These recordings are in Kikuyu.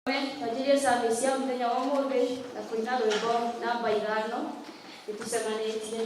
Twanjirie service ya muthenya wa umuthi na kuina rwimbo namba 5 nitucemanitie.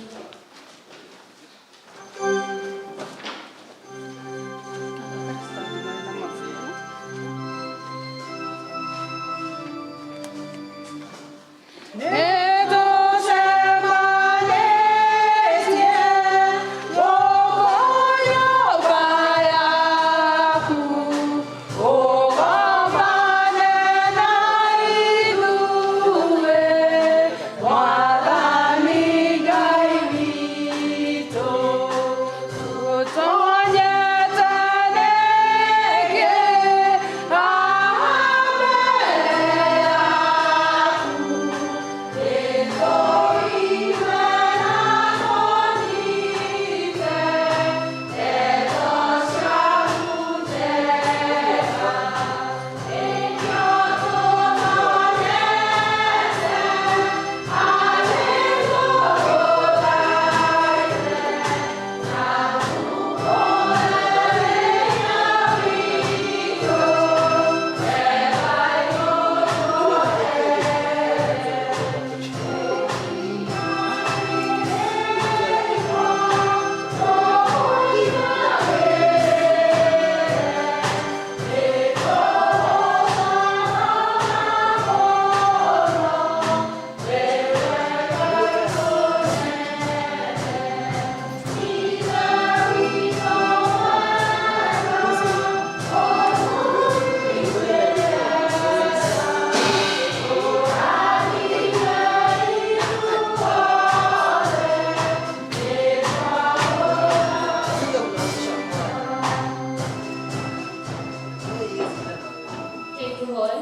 Kĩtũhoe.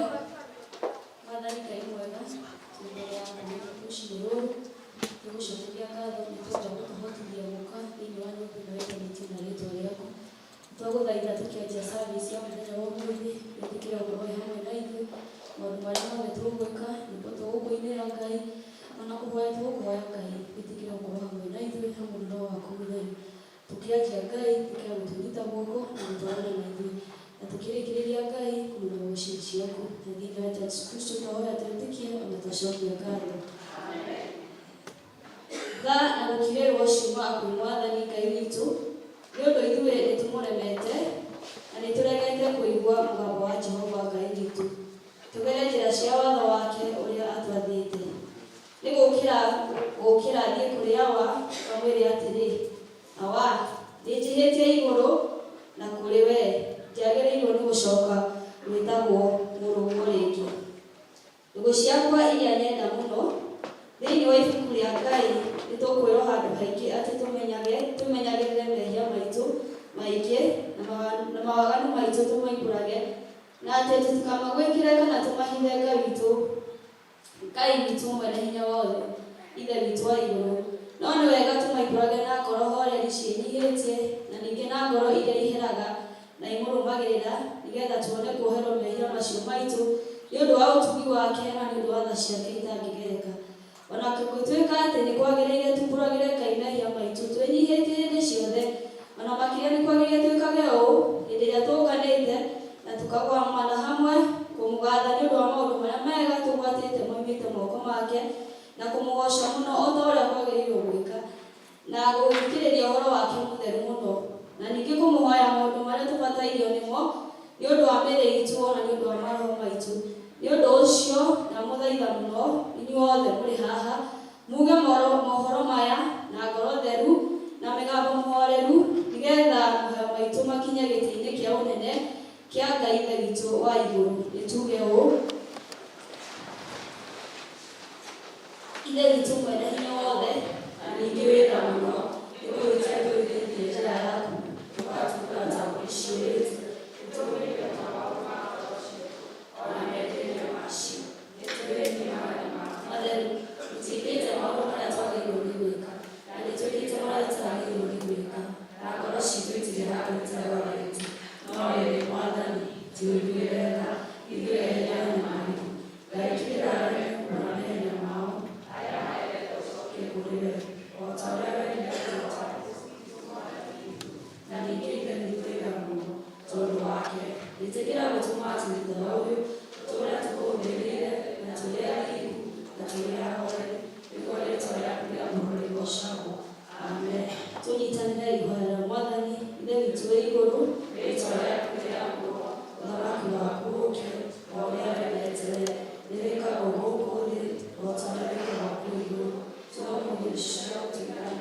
Mwathani Ngai mwega, twĩ mbere yaku rũcinĩ rũrũ, tũgũcokeria ngatho nĩ tondũ wa gũtũhotithia gũka thĩinĩ wa nyũmba ĩno ĩtanĩtio na rĩtwa rĩaku. Twagũthaitha tũkĩanjia service ya mũthenya wa ũmũthĩ, wĩtĩkĩre gũkorwo wĩ hamwe na ithuĩ, maũndũ marĩa mothe tũgwĩka, nyĩmbo tũgũkũinĩra Ngai, ona kũhoya tũgũkũhoya Ngai, wĩtĩkĩre gũkorwo hamwe na ithuĩ, hamwe na Roho waku mũtheru. Tũkĩanjia Ngai, ĩtĩkĩra gũtũnyita guoko na gũtwarana na ithuĩ. Na tũkĩrĩkĩrĩria Ngai, kũmũna gũciĩ ciaku. Na thĩinĩ wa Jesu Kristo twahoya twĩtĩkie ona twacokia ngatho. Tha na gũkirĩrwo ciumaga kwĩ Mwathani Ngai witũ, nĩ ũndũ ithuĩ nĩtũmũremete, na nĩtũregete kũigua mũgambo wa Jehova Ngai witũ, tũgere njĩra cia watho wake ũrĩa atwathĩte. Nĩ gũũkĩra ngũũkĩra thiĩ kũrĩ Awa, ngamwĩre atĩrĩ, Awa, nĩnjĩhĩtie igũrũ na kũrĩ wee, ndiagĩrĩirwo nĩ gũcoka gwĩtagwo mũrũguo rĩngĩ. Ndũgũ ciakwa iria nyenda mũno, thĩinĩ wa ibuku rĩa Ngai nĩtũkwĩrwo handũ haingĩ atĩ tũmenyage tũmenyagĩrĩre mehia maitũ maingĩ na mawaganu maitũ tũmoimbũrage, na atĩ tũtikamagwĩkĩre kana tũmahithe Ngai witũ Ngai witũ Mwene-Hinya-Wothe, Ithe witũ wa igũrũ. No nĩ wega tũmoimbũrage na ngoro horeri ciĩnyihĩtie, na ningĩ na ngoro iria iheraga na imũrũmagĩrĩra, nĩ getha tuone kuoherwo mehia macio maitũ nĩ ũndũ wa ũtugi wake na nĩ ũndũ wa tha ciake itangĩgereka. O na gũtuĩka atĩ nĩ kwagĩrĩire tumbũragĩre Ngai mehia maitũ twĩnyihĩtie hĩndĩ ciothe, o na makĩria nĩ kwagĩrĩire twĩkage ũũ hĩndĩ ĩrĩa tũũnganĩte na tũkagwamana hamwe kũmũgatha nĩ ũndũ wa maũndũ marĩa mega tũgwatĩte moimĩte moko make, na kũmũgooca mũno o ta ũrĩa kwagĩrĩirũo gwĩka, na gũthikĩrĩria ũhoro wake mũtheru mũno, na ningĩ kũmũhoya maũndũ marĩa tũbatairio nĩmo nĩ ũndũ wa mĩĩrĩ iitũ o na nĩ ũndũ wa maroho maitũ. Nĩ ũndũ ũcio ndamũthaitha mũno, inyuothe mũrĩ haha, muuge mohoro maya na ngoro theru na mĩgambo mũhoreru, nĩ getha mahoya maitũ makinye gĩtĩ-inĩ kĩa ũnene kĩa Ngai Ithe witũ wa igũrũ. Nĩtuuge ũũ. Ithe witũ Mwene-Hinya-Wothe, na ningĩ wĩ tha mũno, nĩ kũhĩtia tũhĩtĩtie njĩra yaku, tũgatumbũra ta mbũri ciũrĩte. Nĩtũgwĩte ta maũndũ ma ngoro ciitũ, o na merirĩria macio. Nĩtwĩhĩtie matheru, tũtiĩkĩte maũndũ marĩa twagĩrĩirwo nĩ gwĩka, na nĩtwĩkĩte marĩa tũtagĩrĩirwo nĩ gwĩka, na ngoro ciitũ itirĩ handũ itagwagĩrĩte. No rĩrĩ, Mwathani, tũiguĩre tha, ithuĩ ehia. Tũnyitanĩre ihoya rĩa Mwathani. Ithe witũ wĩ igũrũ, rĩĩtwa rĩaku rĩamũrwo, ũthamaki waku ũũke, o ũrĩa wendete we, nĩwĩkagwo gũkũ thĩ o ta ũrĩa wĩkagwo kũu igũrũ. Tũhe ũmũthĩ irio cia gũtũigana.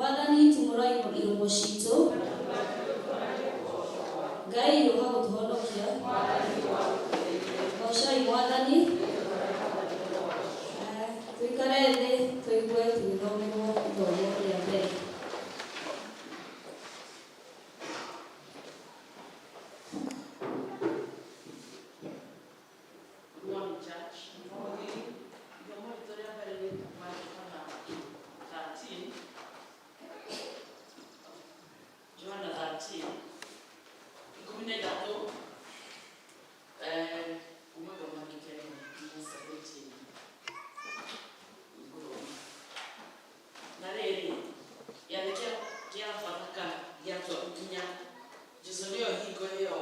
Mwathani, tumũra iromo citũ. Ngai, ũka gũtũhonokia. Goocai Mwathani. Tũikare thĩ tũigue tũgĩthomerwo ithomo rĩa mbere. Good morning, church. Ithomo ritũ rĩa mbere nĩ kuma Johana 13. Johana 13. 13, kuma thoma 10 nginya 17. Ngũthoma. Na rĩrĩ, gĩathĩ kĩa Bathaka gĩatua gũkinya, Jesũ nĩoĩ hingo ĩyo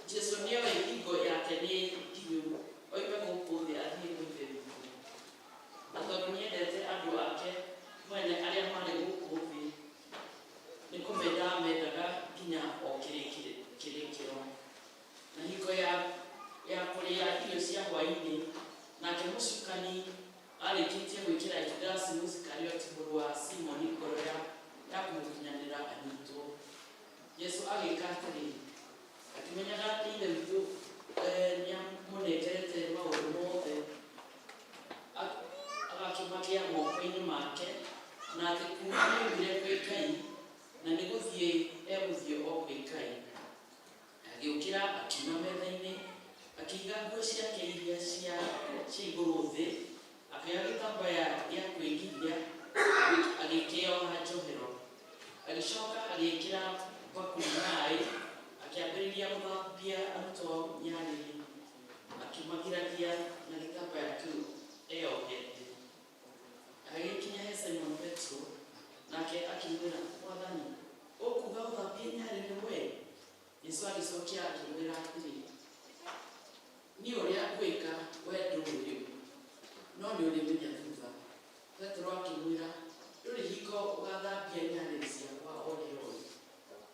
Jesũ nĩoĩ hingo yake nĩ nginyu oime gũkũ thĩ athiĩ gwĩ Ithe witũ. Na tondũ nĩendete andũ ake mwene arĩa marĩ gũkũ thĩ, nĩ kũmenda amendaga nginya o kĩrĩkĩro. Na hingo ya kũrĩa irio cia hwaĩ-inĩ, nake mũcukani arĩkĩtie gwĩkĩra Judasi Mũisikarioti mũrũ wa Simoni ngoro ya kũmũkunyanĩra anyitwo, Jesũ agĩĩka atĩrĩ, akĩmenyaga atĩ Ithe witũ nĩamũnengerete maũndũ mothe agakĩmagĩa moko-inĩ make, na atĩ kuuma nĩoimire kwĩ Ngai na nĩ gũthiĩ egũthiĩ o kwĩ Ngai. Agĩũkĩra akiuma metha-inĩ, akĩiga nguo ciake iria cia igũrũ thĩ, akĩoya gĩtambaya gĩa kwĩgiria agĩkĩoha njohero. Agĩcoka agĩĩkĩra mbakũri maaĩ, akĩambĩrĩria gũthambia arutwo nyarĩrĩ, akĩmagiragia na gĩtambaya kĩu eyohete. Agĩgĩkinya he Simon Petro, nake akĩmwĩra, "Mwathani, ũkuuga ũthambie nyarĩrĩ wee?" Jesũ agĩcokia akĩmwĩra atĩrĩ, "Niĩ ũrĩa ngwĩka wee ndũũĩ rĩu, no nĩũrĩmenya thutha." Petero akĩmwĩra, "Ndũrĩ hingo ũgathambia nyarĩrĩ ciakwa o rĩ o rĩ."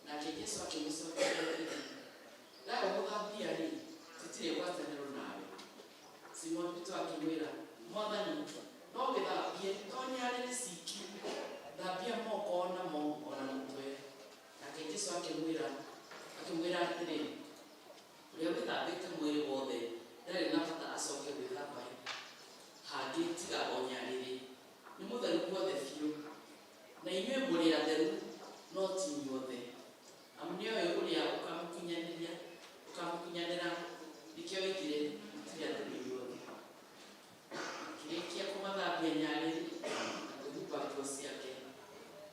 Nake Jesũ akĩmũcokeria atĩrĩ, "Ndaga gũthambia-rĩ, tũtirĩ ngwatanĩro nawe." Simon Petero akĩmwĩra, "Mwathani, no gĩthambie to nyarĩrĩ ciki, thambia moko o namo o na mũtwe." Nake Jesũ akĩmwĩra atĩrĩ, "Ũrĩa wĩthambĩte mwĩrĩ wothe ndarĩ na bata acoke gwĩthamba hangĩ tiga o nyarĩrĩ, nĩ mũtheru guothe biũ. Na inyuĩ mũrĩ atheru, no ti inyuothe." Amu nĩoĩ ũrĩa ũkamũkunyanĩra, nĩkĩo oigire, "Mũtirĩ atheru inyuothe." Akĩrĩkia kũmathambia nyarĩrĩ na kwĩhumba nguo ciake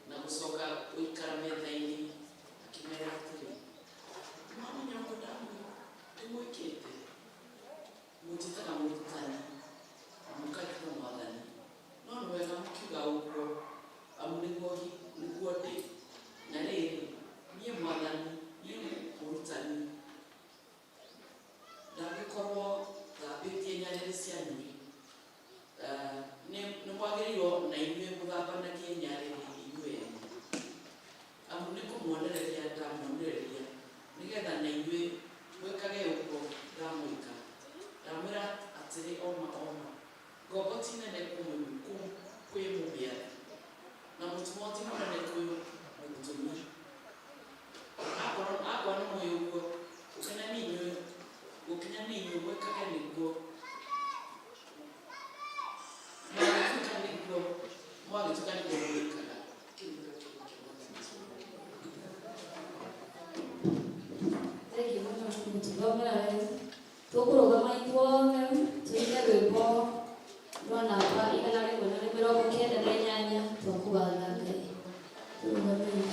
na gũcoka gũikara metha-inĩ, akĩmeera atĩrĩ, "Nĩmwamenya ũguo ndĩmwĩkĩte? Mũnjĩtaga Mũrutani na mũkanjĩta Mwathani, no nĩ wega mũkiuga ũguo, amu nĩguo ndĩ. Na rĩrĩ, niĩ Mwathani, niĩ Mũrutani, ndangĩkorwo thambĩtie nyarĩrĩ cianyu-rĩ, nĩmwagĩrĩirwo na inyuĩ mũthambanagie nyarĩrĩ inyuĩ ene. Amu nĩ kũmuonereria ndamuonereria, nĩgetha na inyuĩ mwĩkage ũguo ndamwĩka. Ndamwĩra atĩrĩ o ma o ma, ngombo ti nene kwĩ mũmĩathi, na mũtũmwo ti mũnene kwĩ mũmũtũmi. Akorwo nĩmũũĩ ũguo, gũkena nĩ inyuĩ mwĩkage nĩguo mwagĩtuĩka nĩguo mwĩkaga." Kĩu nĩkĩo kiugo kĩa Mwathani. Thengiũ mũno nĩ gũtũthomera wega. Tũkũrũgama ithuothe tũine rwĩmbo rwa namba 198 twa kũgatha Ngai. Tũrũgamei.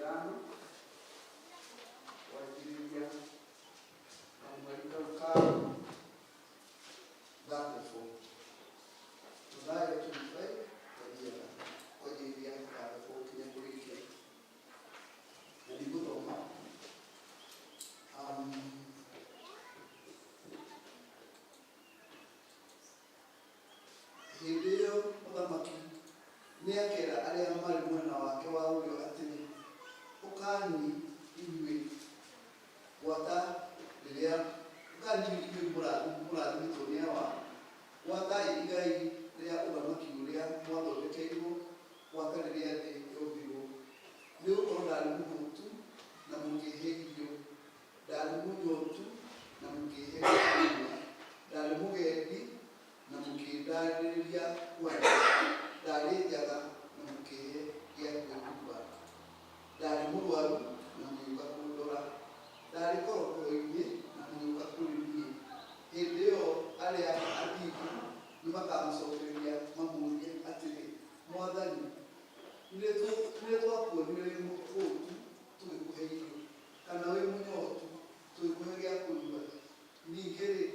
Ithano wanjĩrĩria kamũhari kau ka 34. Mathayo 25 kwanjĩrĩria 34 kinya kũrĩkia, na ndigũthoma. Hĩndĩ ĩyo mũthamaki nĩakeera arĩa marĩ mwena wake wa ũrĩo atĩrĩ, 'Ũkani inyuĩ gwata rĩrĩa ũkani inyuĩ mũrathimĩtwo nĩ Awa, gwatai igai rĩa ũthamaki ũrĩa mwathondekeirwo gwata rĩrĩa thĩ yombirwo. Nĩgũkorwo ndaarĩ mũhũtu na mũkĩĩhe irio, ndaarĩ mũnyootu na mũkĩĩhe gĩa kũnyua, ndaarĩ mũgendi na mũkĩndaarĩria kwanyu, ndaarĩ njaga na mũkĩĩhe gĩa kwĩhumba, ndaarĩ mũrũaru na mũgĩũka kũndora, ndaarĩ korokoro-inĩ na mũgĩũka kũrĩ niĩ.' Hĩndĩ ĩyo arĩa athingu nĩmakamũcookeria mamũũrie atĩrĩ, 'Mwathani, nĩ rĩ twakuonire wĩ mũhũtu tũgĩkũhe irio, kana wĩ mũnyootu tũgĩkũhe gĩa kũnyua? Ningĩ-rĩ,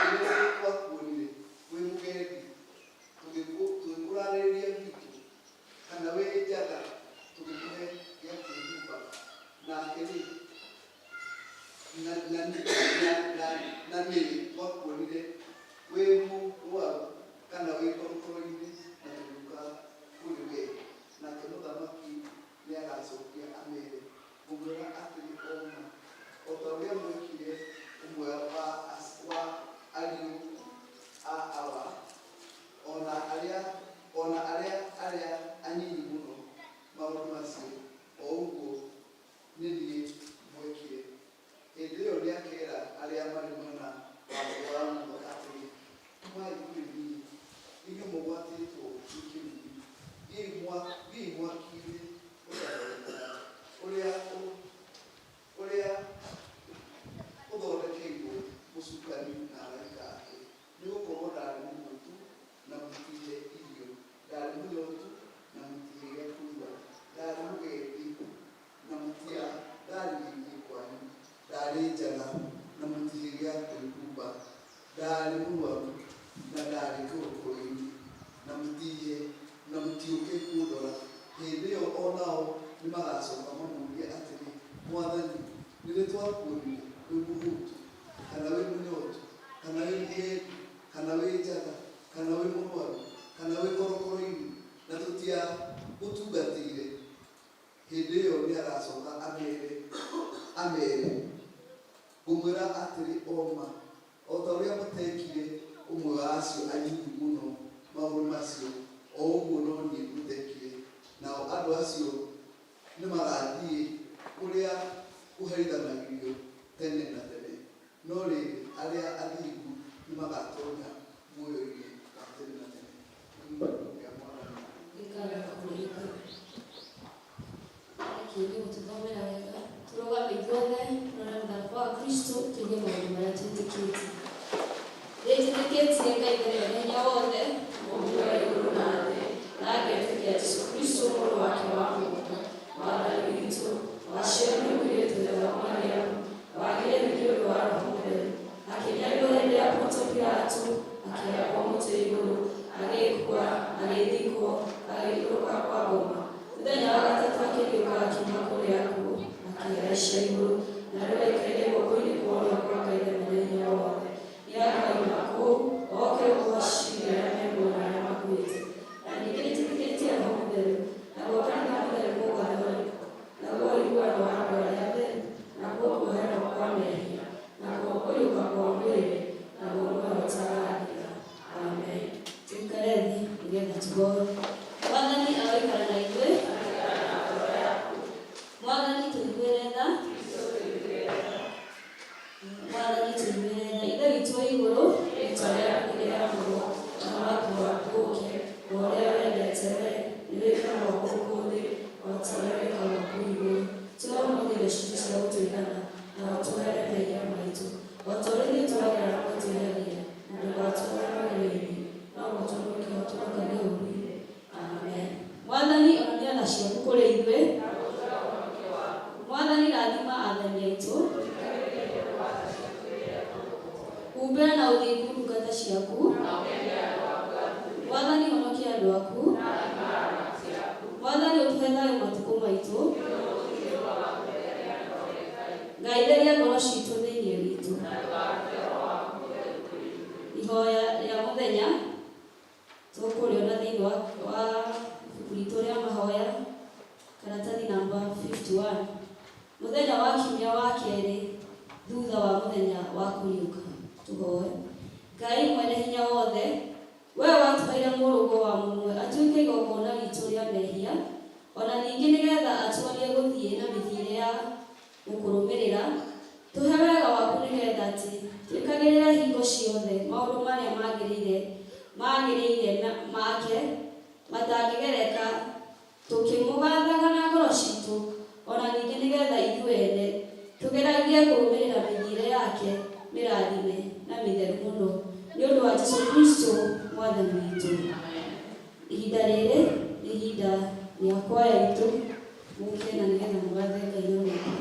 nĩ rĩ twakuonire wĩ mũgendi tũgĩkũraarĩrĩria gwitũ, kana wĩ njaga tũgĩkũhe gĩa kwĩhumba? Nake-rĩ, na nĩ rĩ twakuonire wĩ mũrũaru kana wĩ korokoro-inĩ na tũgĩũka kũrĩ wee? Nake mũthamaki nĩagacookia ameere, 'Ngũmwĩra atĩrĩ o ma, o ta ũrĩa mwekire ũmwe wa ariũ a Awa, o na arĩa arĩa anyinyi mũno maũndũ macio, o ũguo nĩ niĩ mwekire.' Hĩndĩ ĩyo nĩakeera arĩa marĩ mwena wake wa ũmotho atĩrĩ, 'Umai kũrĩ niĩ, inyuĩ mũgwatĩtwo nĩ kĩrumi, thiĩi mwaki-inĩ ũtahorekaga, ũrĩa ũthondekeirwo mũcukani na araika ake. Nĩgũkorwo ndaarĩ mũhũtu na mũtihe irio, ndaarĩ mũnyootu na mũtihe gĩa kũnyua, ndaarĩ mũgendi na mũtiandaarĩrĩirie kwanyu, ndaarĩ njaga na mũtihe gĩa kwĩhumba, ndaarĩ mũrũaru na ndaarĩ korokoro-inĩ na mũtihe na mũtiũke kũndora.' Hĩndĩ ĩyo o nao nĩmagacooka mamũũrie atĩrĩ, 'Mwathani, nĩ rĩ twakuonire wĩ mũhũtu, kana wĩ mũnyootu, kana wĩ mũgendi, kana wĩ njaga, kana wĩ mũrũaru, kana wĩ korokoro-inĩ, na tũtiagũtungatĩire?' Hĩndĩ ĩyo nĩagacooka ameere, 'Ngũmwĩra atĩrĩ o ma, o ta ũrĩa mũtekire ũmwe wa acio anyinyi mũno maũndũ macio, o ũguo no niĩ mũtekire.' Nao andũ acio nĩmagathiĩ kũrĩa kũherithanagĩrio tene na tene, no rĩrĩ, arĩa athingu nĩmagatoonya muoyo-inĩ wa tene na tene." Kiugo kĩa Mwathani. Gĩkara kũrĩka. Thengiũ nĩ gũtũthomera wega. Tũrũgame ithuothe tũrore mũtharaba wa Kristo, tũigue maũndũ marĩa twĩtĩkĩtie. Nĩnjĩtĩkĩtie Ngai Ithe mwene hinya wothe, Mũũmbi wa igũrũ na thĩ, na ngetĩkia Jesũ Kristo mũrũ wake wa mũmwe, Mwathani witũ, waciarirwo nĩ mũirĩtu wetagwo Mariamu, wagĩire nĩ ũndũ wa Roho Mũtheru, akĩnyarirwo hĩndĩ ya Ponto Pilato, akĩambwo mũtĩ igũrũ, agĩkua, agĩthikwo, agĩikũrũka kwa ngoma. Mũthenya wa gatatũ akĩriũka akiuma kũrĩ akuũ, akĩhaica igũrũ, na rĩu aikaire guoko-inĩ kwa ũrĩo kwa Ngai Ithe mwene hinya wothe. Nĩakauma kũu, oke gũgaciirĩra arĩa me muoyo na arĩa makuĩte. Na ningĩ nĩnjĩtĩkĩtie Roho Mũtheru, naguo kanitha mũtheru Mũgathoreki, naguo ũiguano wa andũ arĩa atheru, nakuo kuoherwo kwa mehia, nakuo kũriũka kwa mwĩrĩ, naguo muoyo ũtagathira. Amen. Tũikare thĩ nĩgetha tũhoe. Mwathani aroikara na ithuĩ. Mwathani tũiguĩre tha. Mwathani tũiguĩre tha. Ithe witũ wa igũrũ, rĩĩtwa rĩaku nĩrĩamũrwo, ũthamaki waku ũũke, o ũrĩa wendete we nĩ wĩkagwo gũkũ thĩ o ta ũrĩa wĩkagwo kũu igũrũ. Tũhe ũmũthĩ irio citũ cia gũtũigana, na ũtuohere mehia maitũ, o ta ũrĩa ithuĩ tuohagĩra arĩa matwĩhagia, na ndũgatũtware magerio-inĩ, no ũtũhonokie ũtũhonokagie ũũru-inĩ. Amen. Mwathani onania tha ciaku kũrĩ ithuĩ. ciaku. Mwathani honokia andũ aku. Mwathani ũtũhe thayũ matukũ maitũ. Ngai theria ngoro citũ thĩinĩ witũ. Ihoya rĩa mũthenya tũkũrĩona thĩinĩ wa ibuku ritũ rĩa mahoya karatathi namba 51 mũthenya wa kiumia wa kerĩ thutha wa mũthenya wa kũriũka. Tũhoe. Ngai mwene hinya wothe, we watũheire mũrũgo wa mũmwe atuĩke igongona ritũ rĩa mehia, ona ningĩ nĩgetha atuonie gũthiĩ na mĩthiĩre ya gũkũrũmĩrĩra, tũhe wega waku nĩgetha atĩ twĩkagĩrĩre hingo ciothe maũndũ marĩa magĩrĩire make matangĩgereka, tũkĩmũgathaga na ngoro citũ, ona ningĩ nĩgetha ithuĩ ene tũgeragie kũrũmĩrĩra mĩthiĩre yake mĩrathime na mĩtheru mũno, nĩ ũndũ wa Jesũ Kristo Mwathani witũ. Ihinda rĩrĩ nĩ ihinda rĩa kwaya itũ mũke na nĩgetha mũgathe Ngai na rwĩmbo.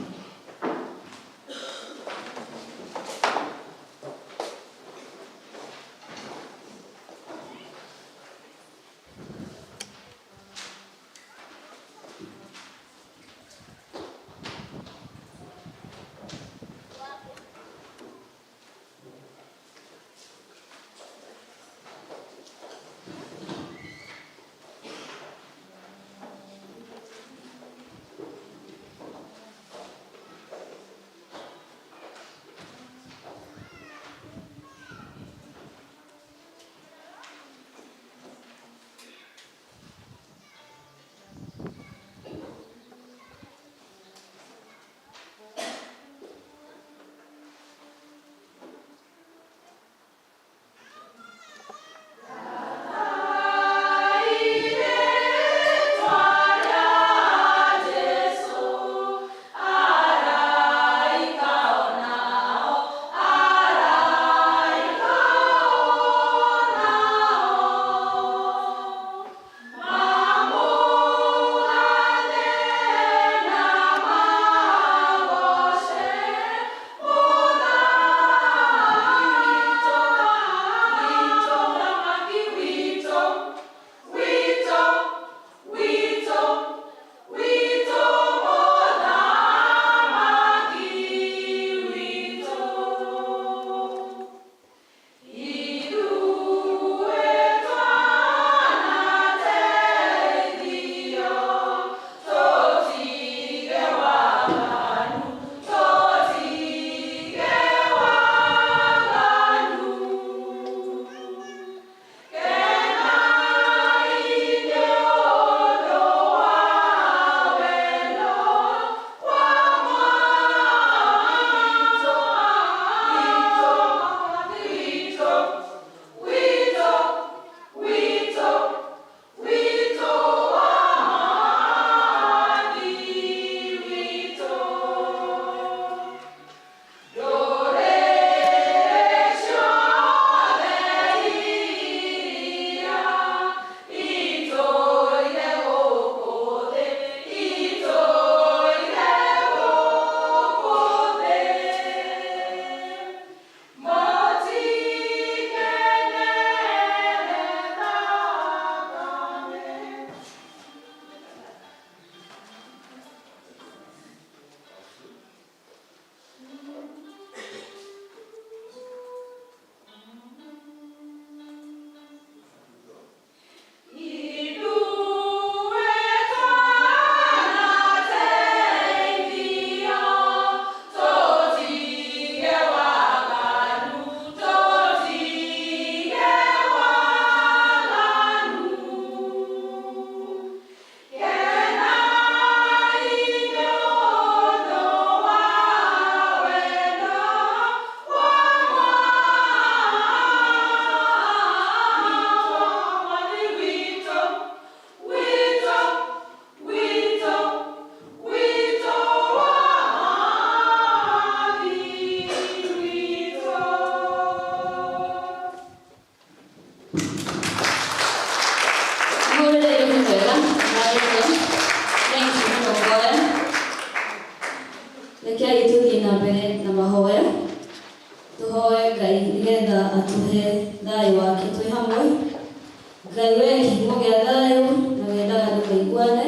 we kĩhumo gĩa thayũ na wendaga andũ maiguane,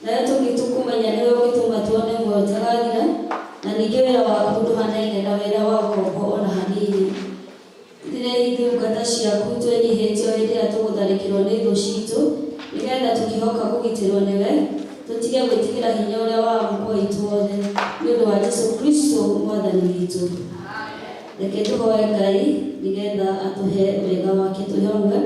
nawe tũkũmenya nĩwe ũngĩtũma tuone muoyo ũtagathira, na ningĩ wĩra waku ndũhanaine na wĩra wa ũkombo ona hanini. Ithuĩ ndungata ciaku twĩnyihĩtie o hĩndĩ ĩrĩa tũgũtharĩkĩrwo nĩ thũ citũ, nĩgetha tũkĩhoka kũgitĩrwo nĩwe, tũtige gwĩtigĩra hinya ũrĩa wa muoyo witũ wothe, nĩ ũndũ wa Jesũ Kristo Mwathani witũ. Reke tũhoe Ngai nĩgetha atũhe wega wake twĩ hamwe.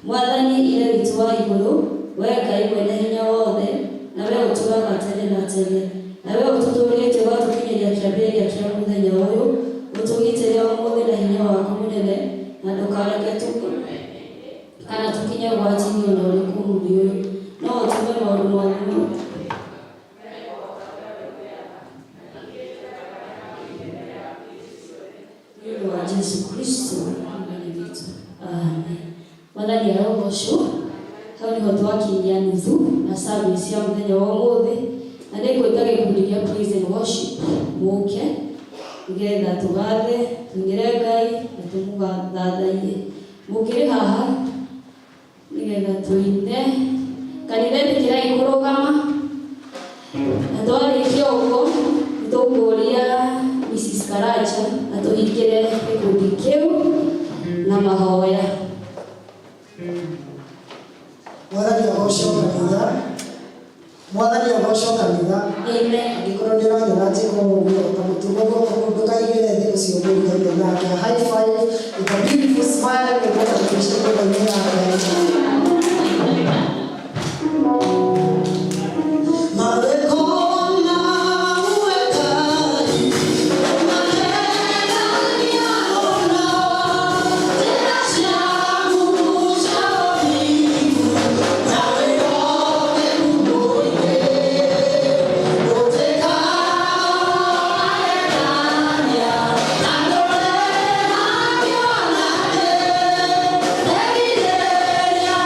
Mwathani Ithe witũ wa igũrũ, we Ngai mwene hinya wothe, na we ũtũũraga tene na tene, na we ũtũtũũrĩtie ũgatũkinyĩria kĩambĩrĩria kĩa mũthenya ũyũ, ũtũgitĩre ũmũthĩ na hinya waku mũnene, na ndũkareke kana tũkinye ũgwati-inĩ ona ũrĩkũ ũmũthĩ ũyũ, no ũtũme maũndũ mothe nĩ ũndũ wa Jesũ Kristo Mwathani witũ. Amen. Mwathani arogocwo. Hau niho twakinyia nuthu na service ya mũthenya wa ũmũthĩ, na nĩ ngwĩta gĩkundi gĩa praise and worship mũke nĩgetha tũgathe, tũinĩre Ngai na tũmũthathaiye. Mũkĩrĩ haha nĩgetha tũine. Kanitha ĩtĩkĩrai kũrũgama, na twarĩkia ũguo nĩtũkũria Mrs. Karanja atũhingĩre gĩkundi kĩu na mahoya. Mwathani agocwo kanitha. Mwathani agocwo kanitha. Amen. Angĩkorwo nĩ ũranyona njĩka ũguo ta mũtugo guoko ndũkaigĩre thĩ ũcio mũrigaine nake. High five with a beautiful smile nĩguo tũrĩkie nyũmba-inĩ ya Ngai. Mawĩko ma Ngai makenania mũno, njĩra ciaku cia ũthingu na wĩhokeku mũingĩ, ndũtĩkaga magegania na ndũremagio nake. Ndegirĩria.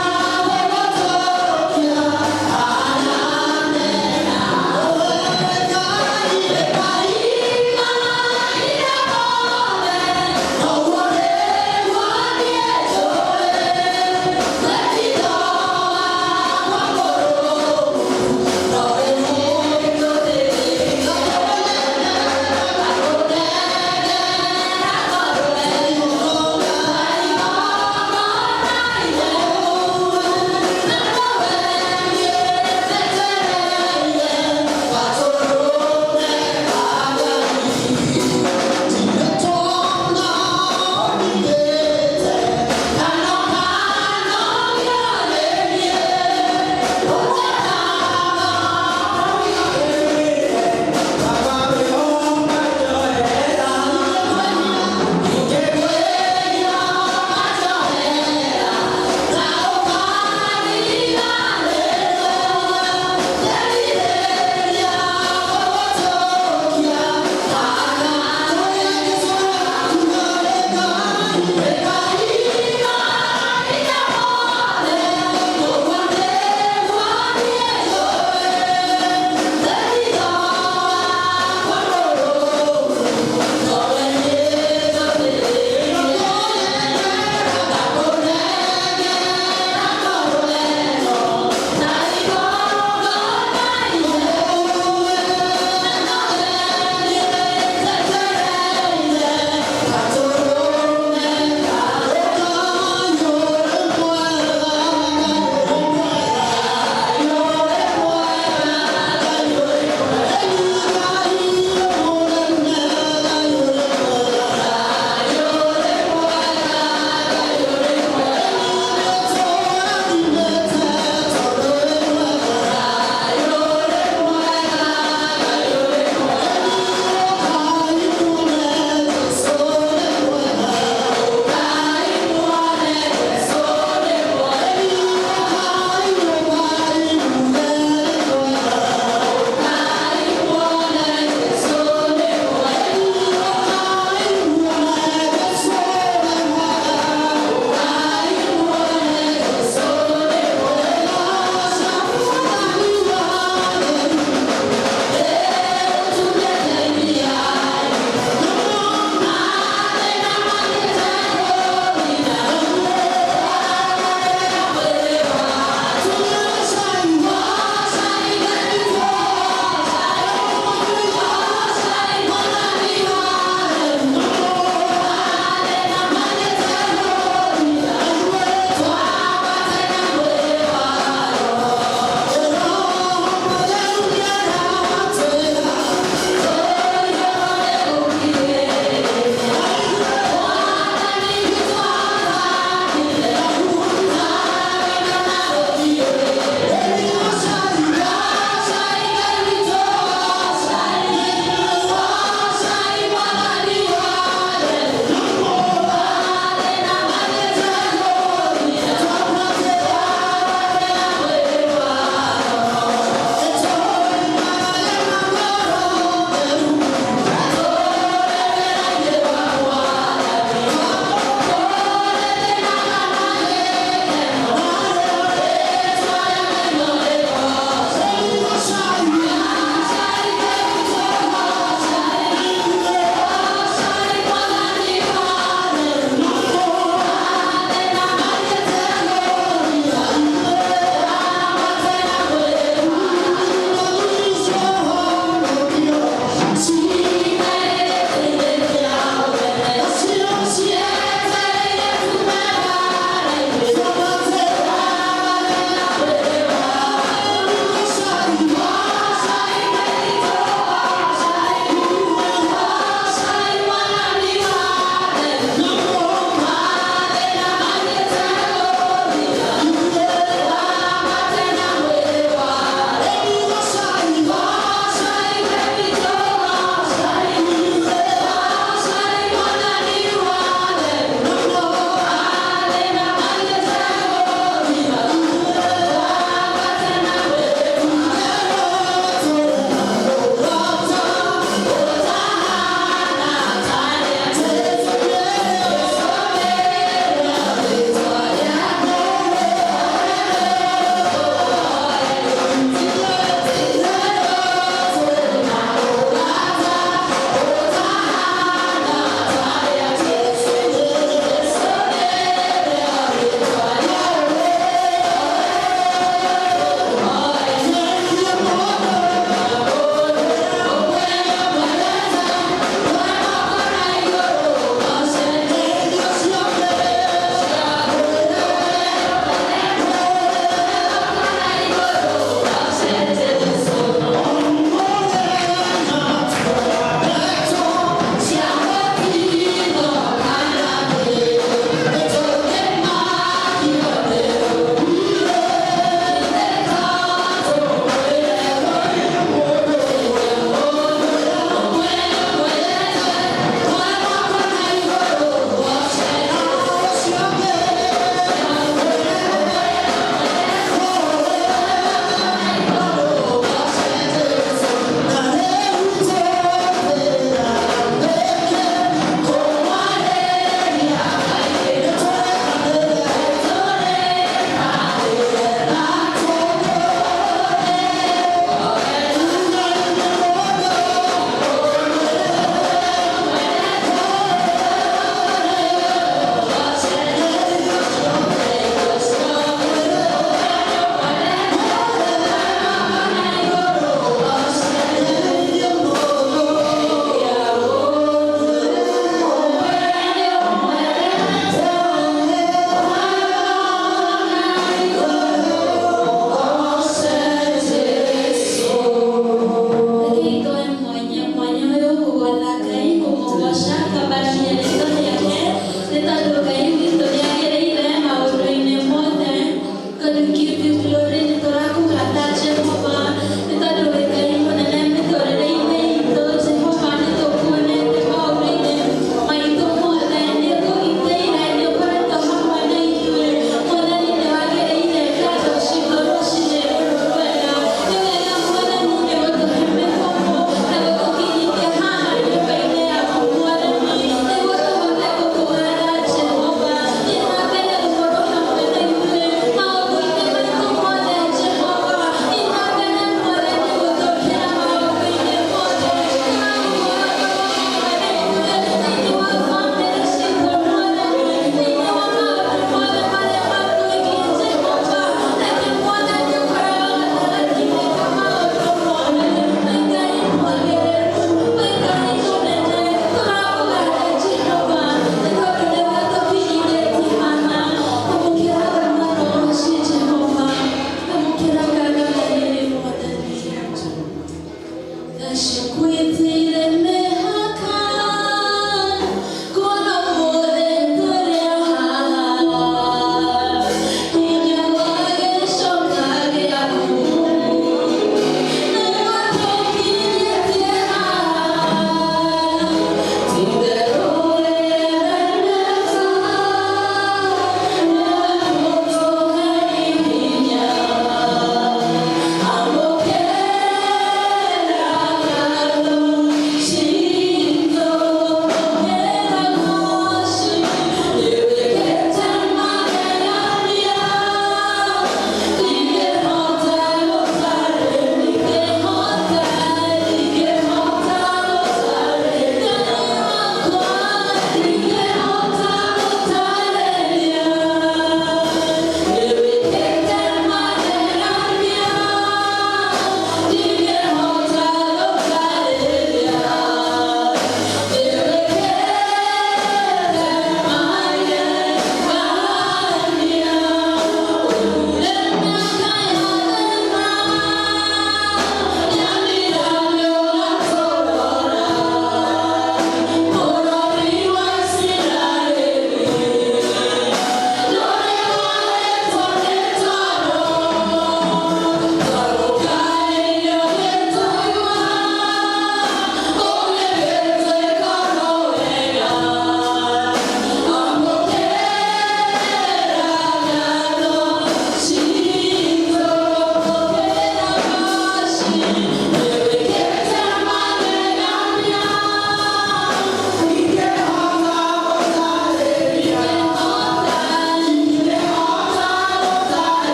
Jehova,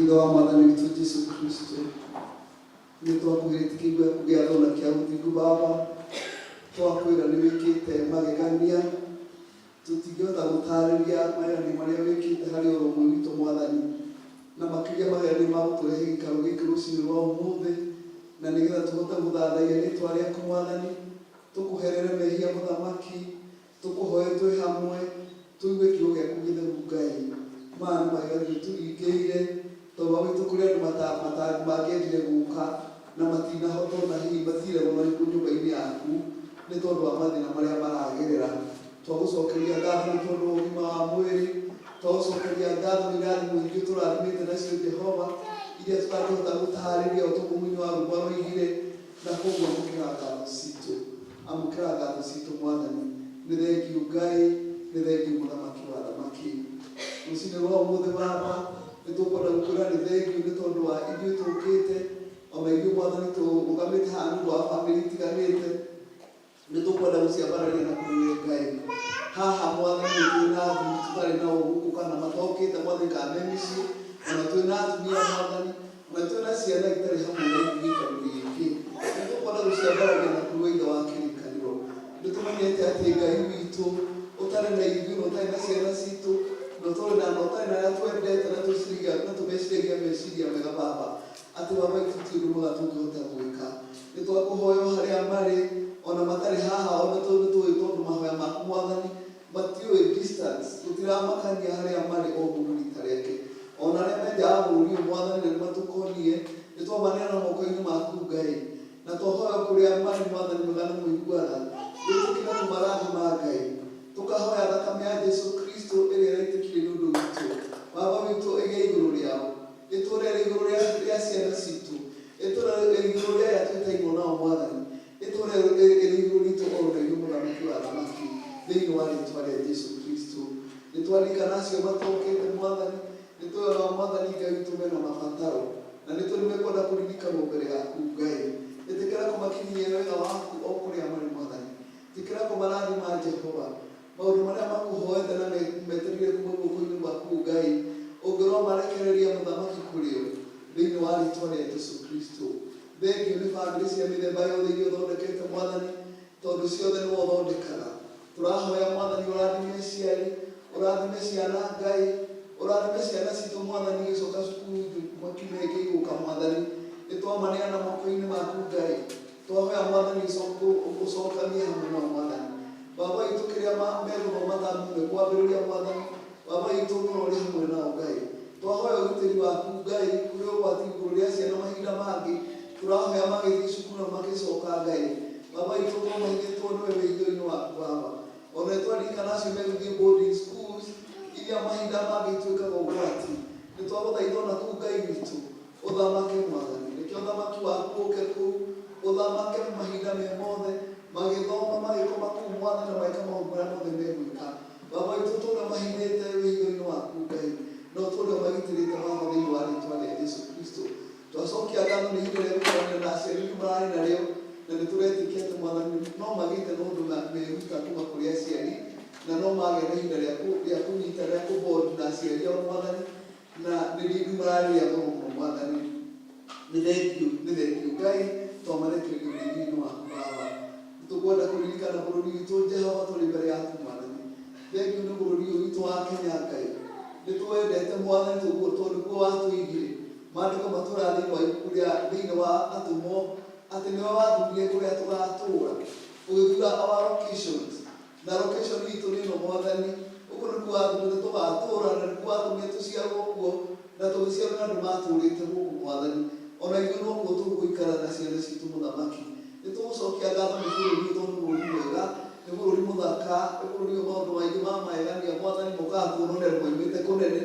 Ithe wa Mwathani witũ Jesu Kristo, nĩ twakũgĩrĩtie kĩigua gĩa thona kĩa ũthingu Baba, twakwĩra nĩ wĩkĩte magegania, tũtingĩhota gũtarĩria magegania marĩa wĩkĩte harĩ oro ũmwe witũ Mwathani, na makĩria magegania ma gũtũrehe gĩikaro gĩkĩ rũcinĩ rwa ũmũthĩ, na nĩgetha tũhote gũthathaiya rĩtwa rĩaku Mwathani, tũkũherere mehia mũthamaki, tũkũhoe twĩ hamwe, tũigue kiugo gĩaku gĩtheru Ngai. Maya nĩ magegania ũtũringĩire, tondũ wa witũ kũrĩ andũ mangĩendire gũka na matinahota ona hihi matiragwo na nyũmba-inĩ yaku nĩ tondũ wa mathĩna marĩa maragerera. Twagũcokeria ngatho nĩ tondũ wa ũgima wa mwĩrĩ, twagũcokeria ngatho nĩ irathimo ingĩ ũtũrathimĩte nacio Jehova, iria tũtangĩhota gũtarĩria o ta ũguo mũini wa rwĩmbo aroigire, na koguo amũkĩra ngatho citũ, amũkĩra ngatho citũ Mwathani. Nĩ thengiũ Ngai, nĩ thengiũ mũthamaki wa athamaki. Rũcinĩ rwa ũmũthĩ Baba, nĩ tũkwenda gũkwĩra nĩ thengiũ nĩ tondũ wa ithuĩ tũkĩte, ona ithuĩ Mwathani tũrũgamĩte haha nĩ ũndũ wa bamĩrĩ itiganĩte, nĩ tũkwenda gũciambararia na kũrĩ we Ngai. Haha Mwathani nĩ twĩ na athuri tũtarĩ nao gũkũ kana matokĩte Mwathani kana me mĩciĩ, ona twĩ na atumia Mwathani, ona twĩ na ciana itarĩ hamwe na ithuĩ gĩikaro-inĩ gĩkĩ. Nĩ tũkwenda gũciambararia na kũrĩ we Ithe wa kĩrĩkanĩro. Nĩ tũmenyete atĩ Ngai witũ ũtarĩ na ithuĩ na ũtarĩ na ciana citũ na ũtarĩ na ũtarĩ na arĩa twendete na twĩciragia na tũmeciragia meciria mega Baba, atĩ Baba itũ ti ũndũ mwega tũngĩhota gwĩka. Nĩ twakũhoya o harĩa marĩ ona matarĩ haha ona tondũ tũĩ tondũ mahoya maku Mwathani matiũĩ distance, gũtiramakania harĩa marĩ o mũndũ rita rĩake. Ona arĩa me nja wa bũrũri ũyũ Mwathani na nĩ matũkonie, nĩ twamaneana moko-inĩ maku Ngai, na twahoya kũrĩa marĩ Mwathani mwega na mũigua tha, wĩtĩkĩre kũmarathima Ngai. Tũkahoya thakame ya Jesu Kristo ĩrĩa ĩraitĩkire nĩ ũndũ witũ, Baba witũ ĩgĩe igũrũ rĩao, ĩtũũre ĩrĩ igũrũ rĩa ciana citũ, ĩtũũre ĩrĩ igũrũ rĩa arĩa twĩtainwo nao Mwathani, ĩtũũre ĩrĩ igũrũ ritũ o na ithuĩ mũthamaki wa athamaki, thĩinĩ wa rĩtwa rĩa Jesu Kristo. Nĩ twaririkana acio matokĩte Mwathani, nĩ tũĩ onao Mwathani Ngai witũ mena mabataro, na nĩ tũĩ nĩ mekwenda kũririkanwo mbere yaku Ngai. Ĩtĩkĩra kũmakinyia wega waku o kũrĩa marĩ Mwathani. Ĩtĩkĩra kũmarathima Jehova. Maũndũ marĩa makũhoete na metereire kuma guoko-inĩ gwaku Ngai, ũngĩromarekereria mũthamaki kũrĩ o, thĩinĩ wa rĩtwa rĩa Jesu Kristo. Thengiũ nĩ bamĩrĩ cia mĩthemba yothe iria ũthondekete Mwathani, tondũ ciothe nĩwe ũthondekaga. Tũrahoya Mwathani ũrathime aciari, ũrathime ciana Ngai, ũrathime ciana citũ Mwathani igĩcoka cukuru kiumia gĩkĩ gĩgũka Mwathani. Nĩ twamaneana moko-inĩ maku Ngai, twahoya Mwathani ũcokanie hamwe nao Mwathani. Baba witũ kĩrĩa megũthoma tamu mekwambĩrĩria Mwathani, Baba witũ ũkorwo ũrĩ hamwe nao Ngai. Twahoya ũgitĩri waku Ngai kũrĩ ũgwati igũrũ rĩa ciana mahinda mangĩ, tũrahoya magĩthiĩ cukuru na magĩcoka Ngai. Baba witũ ũkorwo mahithĩtwo nĩwe wĩhitho-inĩ waku Baba. Ona twaririkana acio megũthiĩ boarding schools iria mahinda mangĩ ituĩkaga ũgwati, nĩ twagũthaitha ona kũu Ngai witũ ũthamake Mwathani. Reke ũthamaki waku ũke kũu, ũthamake mahinda me mothe, magĩthoma magĩkoma kũu Mwathani na magĩka maũndũ marĩa mothe megwĩka. Baba witũ tũũre mahithĩte wĩhitho-inĩ waku Ngai, na ũtũũre ũmagitĩrĩte Baba thĩinĩ wa rĩtwa rĩa Jesu Kristo. Twacokia ngatho nĩ ihinda rĩa gũikarania na aciari rĩu mararĩ narĩo, na nĩ tũretĩkia atĩ Mwathani no magĩte na ũndũ meruta kuma kũrĩ aciari, na no magĩa na ihinda rĩa kũnyita rĩa kũbond na aciari ao Mwathani, na nĩ rĩu mararĩ rĩa goro mũno Mwathani. Nĩ thengiũ, nĩ thengiũ Ngai, twamarekereria ũrĩithio-inĩ waku Baba. Nĩ tũkwenda kũririkana bũrũri witũ Jehova tũrĩ mbere yaku Mwathani. Thengiũ nĩ bũrũri ũyũ witũ wa Kenya Ngai. Nĩ tũwendete Mwathani tondũ nĩkuo watũigire. Maandĩko matwĩraga thĩinĩ wa ibuku rĩa thĩinĩ wa Atũmwo atĩ nĩwe wathurire kũrĩa tũgatũũra. Ũgĩthura our locations. Na location itũ nĩ ĩno Mwathani. Gũkũ nĩkuo wathurire tũgatũũra na nĩkuo watũmire tũciarwo kuo na tũgĩciarwo nĩ andũ matũũrĩte gũkũ Mwathani. Ona ithuĩ nokuo tũgũikara na ciana citũ mũthamaki. Nĩ tũgũcokia ngatho nĩ bũrũri ũyũ tondũ nĩ bũrũri mwega, nĩ bũrũri mũthaka, nĩ bũrũri ũyũ maũndũ maingĩ ma magegania Mwathani mokaga kuonwo nĩ andũ moimĩte kũnene.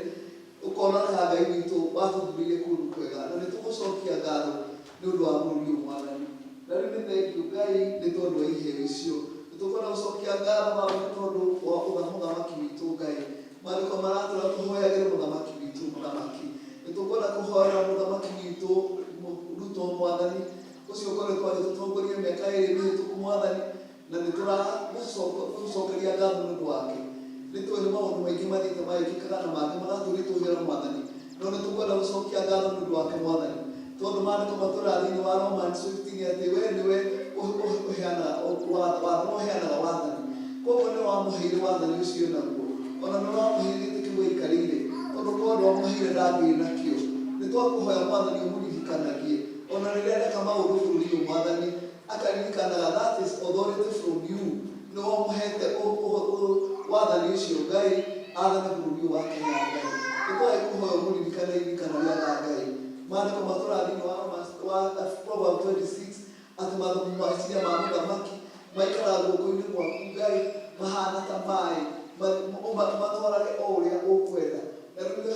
Ũkona ta Ngai witũ watũthurĩire kũndũ kwega, na nĩ tũgũcokia ngatho nĩ ũndũ wa bũrũri ũyũ Mwathani. Na rĩu nĩ thengiũ Ngai nĩ tondũ wa iheo icio. Nĩ tũkwenda gũcokia ngatho Baba nĩ tondũ wa mũthamaki witũ Ngai. Maandĩko maratwĩra tũhoyagĩre mũthamaki witũ mũthamaki. Nĩ tũkwenda kũhoera mũthamaki witũ Ruto Mwathani, ũcio ũkoretwo agĩtũtongoria mĩaka ĩrĩ mĩhĩtũku Mwathani, na nĩ tũramũcokeria ngatho nĩ ũndũ wake. Nĩ tũĩ nĩ maũndũ maingĩ mathiĩte magĩkĩkaga na mangĩ magatũritũhĩra Mwathani, no nĩ tũkwenda gũcokia ngatho nĩ ũndũ wake Mwathani, tondũ maandĩko matũraga thĩinĩ wa Romans 15 atĩ we nĩwe ũheanaga watho, ũheanaga wathani. Koguo nĩ wamũheire wathani ũcio naguo, ona nĩ wamũheire gĩtĩ kĩu aikarĩire, tondũ korwo ndwamũheire ndangĩrĩ nakĩo. Nĩ twakũhoya Mwathani ũmũririkanagie ona rĩrĩa areka maũndũ bũrũri ũyũ, Mwathani, akaririkanaga that is authority from you. Nĩ wamũhete wathani ũcio, Ngai, athane bũrũri ũyũ wa Kenya. Ngai, nĩ twagĩkũhoya ũmũririkane iririkano rĩa tha. Ngai, maandĩko matũraga thĩinĩ wa Romans, wa Proverbs 26 atĩ meciria ma mũthamaki maikaraga guoko-inĩ gwaku, Ngai, mahana ta maĩ, matwarage o ũrĩa ũkwenda. Na rĩu nĩ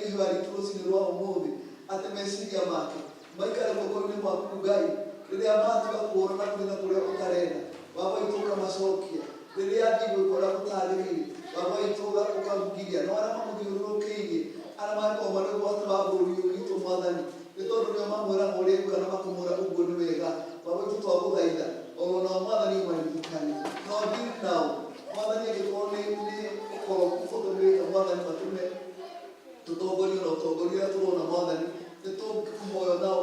ihoya ritũ rũcinĩ rwa ũmũthĩ atĩ meciria make maikare guoko-inĩ gwaku, Ngai. Rĩrĩa matiga kũũra na gũthiĩ na kũrĩa ũtarenda, Baba witũ, ũkamacokia. Rĩrĩa athiĩ gwĩka ũrĩa gũtagĩrĩire, Baba witũ, ũkamugiria. No arĩa mamũthiũrũrũkĩirie, arĩa mangĩkorwo marĩ ũgwati wa bũrũri ũyũ witũ, Mwathani, nĩ tondũ nĩo mamwĩraga ũrĩa egwĩka na makamwĩra ũguo nĩ wega, Baba witũ, twagũthaitha oro nao, Mwathani, ũmaririkane no deal nao, Mwathani. Angĩkorwo nĩ ũkoroku ũtũmĩrĩte, Mwathani, matũme tũtongorio na ũtongoria ũrĩa tũrona, Mwathani, nĩ tũkũhoya nao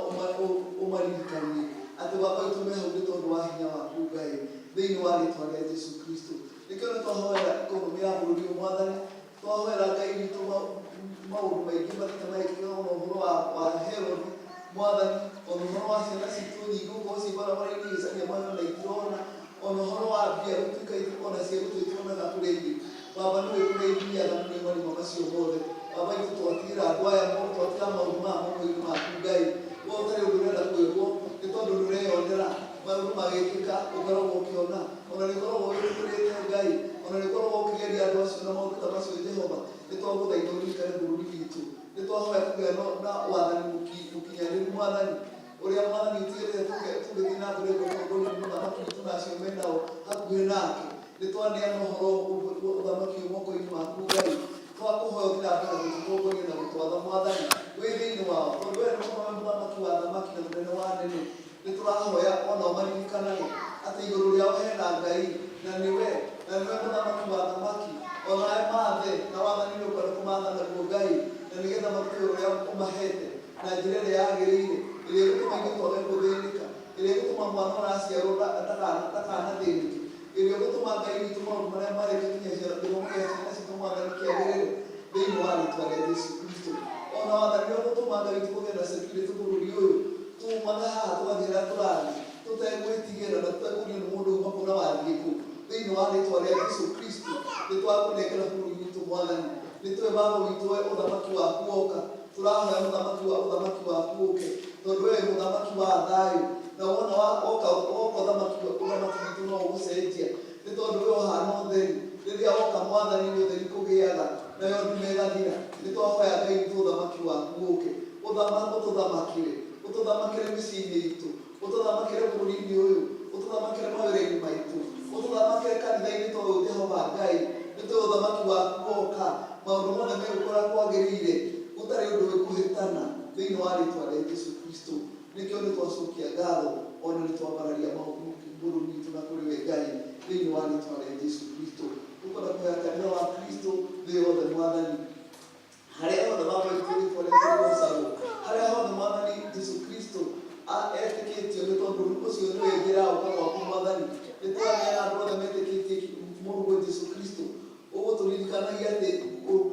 ũmaririkanie atĩ Baba witũ me hau nĩ tondũ wa hinya waku, Ngai, thĩinĩ wa rĩtwa rĩa Jesu Kristo. Nĩkĩo nĩ twahoera economy ya bũrũri ũyũ, Mwathani. Twahoera, Ngai witũ, maũndũ maingĩ mathiĩte magĩkĩka, ona ũhoro wa health, Mwathani, ona ũhoro wa ciana citũ nyingĩ gũkorwo ciĩ barabara-inĩ igĩcaria mawĩra na itirona, ona ũhoro wa mbia gũtuĩka ona cia gũtuĩka kũrĩa irĩ. Baba, nĩwe kũrĩa ithiaga na nĩwe marima macio mothe. Baba witũ, twatigĩra andũ aya, twatigĩra maũndũ maya moko-inĩ maku, Ngai. We ũtarĩ ũndũ ũrenda kwĩrwo, nĩ tondũ nĩ ũreyonera maũndũ magĩkĩka, ũkoragwo ũkĩona, ona nĩ ũkoragwo wĩtĩkĩrĩte, Ngai, ona nĩ ũkoragwo ũkĩgeria andũ acio na maũndũ ta macio. Jehova, nĩ twagũthaitha ũririkane bũrũri witũ. Nĩ twahoya kũgĩa na wathani mũkinyanĩru, Mwathani, ũrĩa, Mwathani, ũtigĩrĩre tũgĩthiĩ na mbere gũtongorio nĩ mũthamaki witũ na acio menao hakuhĩ nake. Nĩ twaneana ũhoro ũthamaki ũyũ moko-inĩ maku, Ngai. Twakũhoya ũthiĩ na mbere gũtũtongoria na gũtwatha, Mwathani, wĩ thĩinĩ wao, tondũ we nĩwe mũthamaki wa athamaki na mũnene wa anene. Nĩ tũrahoya ona ũmaririkanage atĩ igũrũ rĩao hena Ngai, na nĩwe mũthamaki wa athamaki. Onawe mathe na wathani nĩ ũkwenda kũmatha naguo, Ngai, na nĩgetha marute ũrĩa ũmahete na njĩra ĩrĩa yagĩrĩire, ĩrĩa ĩgũtũma ithuĩ twage gũthĩnĩka, ĩrĩa ĩgũtũma mwana ũraciarwo ndakanathĩnĩke, ĩrĩa ĩgũtũma, Ngai witũ, maũndũ marĩa mareka kinya gĩthomo kĩa ciana citũ, Mwathani, kĩagĩrĩre thĩinĩ wa rĩtwa rĩa Jesu Kristo. Ona wathani ũrĩa ũgũtũma, Ngai witũ, kũgĩe na security bũrũri ũyũ, tumaga haha tũgathiĩ harĩa tũrathiĩ tũtegwĩtigĩra na tũtekũrio nĩ mũndũ uma kũ na wathiĩ kũ, thĩinĩ wa rĩtwa rĩa Jesu Kristo. Nĩ twakũnengera bũrũri witũ, Mwathani. Nĩ tũĩ, Baba witũ, we ũthamaki waku woka. Tũrahoya mũthamaki wa ũthamaki waku ũke, tondũ we wĩ mũthamaki wa thayũ, na wona woka woka ũthamaki witũ no ũgũcenjia, nĩ tondũ we ũhana ũtheri. Rĩrĩa woka, Mwathani, nĩ ũtheri kũgĩaga, nayo nduma ĩgathira. Nĩ twahoya, Ngai witũ, ũthamaki waku ũke, ũtũthamakĩre, ũtũthamakĩre mĩciĩ-inĩ itũ, ũtũthamakĩre bũrũri-inĩ ũyũ, ũtũthamakĩre mawĩra-inĩ maitũ, ũtũthamakĩre kanitha-inĩ ta ũyũ. Jehova Ngai, nĩ tũĩ ũthamaki waku woka, maũndũ mothe megũkora kwagĩrĩire, gũtarĩ ũndũ wĩkũhĩtana, thĩinĩ wa rĩtwa rĩa Jesu Kristo. Nĩkĩo nĩ twacokia ngatho, ona nĩ twambararia bũrũri witũ na kũrĩ we, Ngai, thĩinĩ wa rĩtwa rĩa Jesu Kristo. Tũkwenda kũhoya kanitha wa Kristo thĩ yothe, Mwathani, harĩa hothe Baba witũ rĩtwa rĩake rĩgocagwo, harĩa hothe Mwathani Jesu Kristo etĩkĩtio, nĩ tondũ ũcio nĩwe njĩra ya gũka gwaku, Mwathani. Nĩ twaneana andũ othe metĩkĩtie mũrũguo Jesu Kristo. Ũgũtũririkanagia atĩ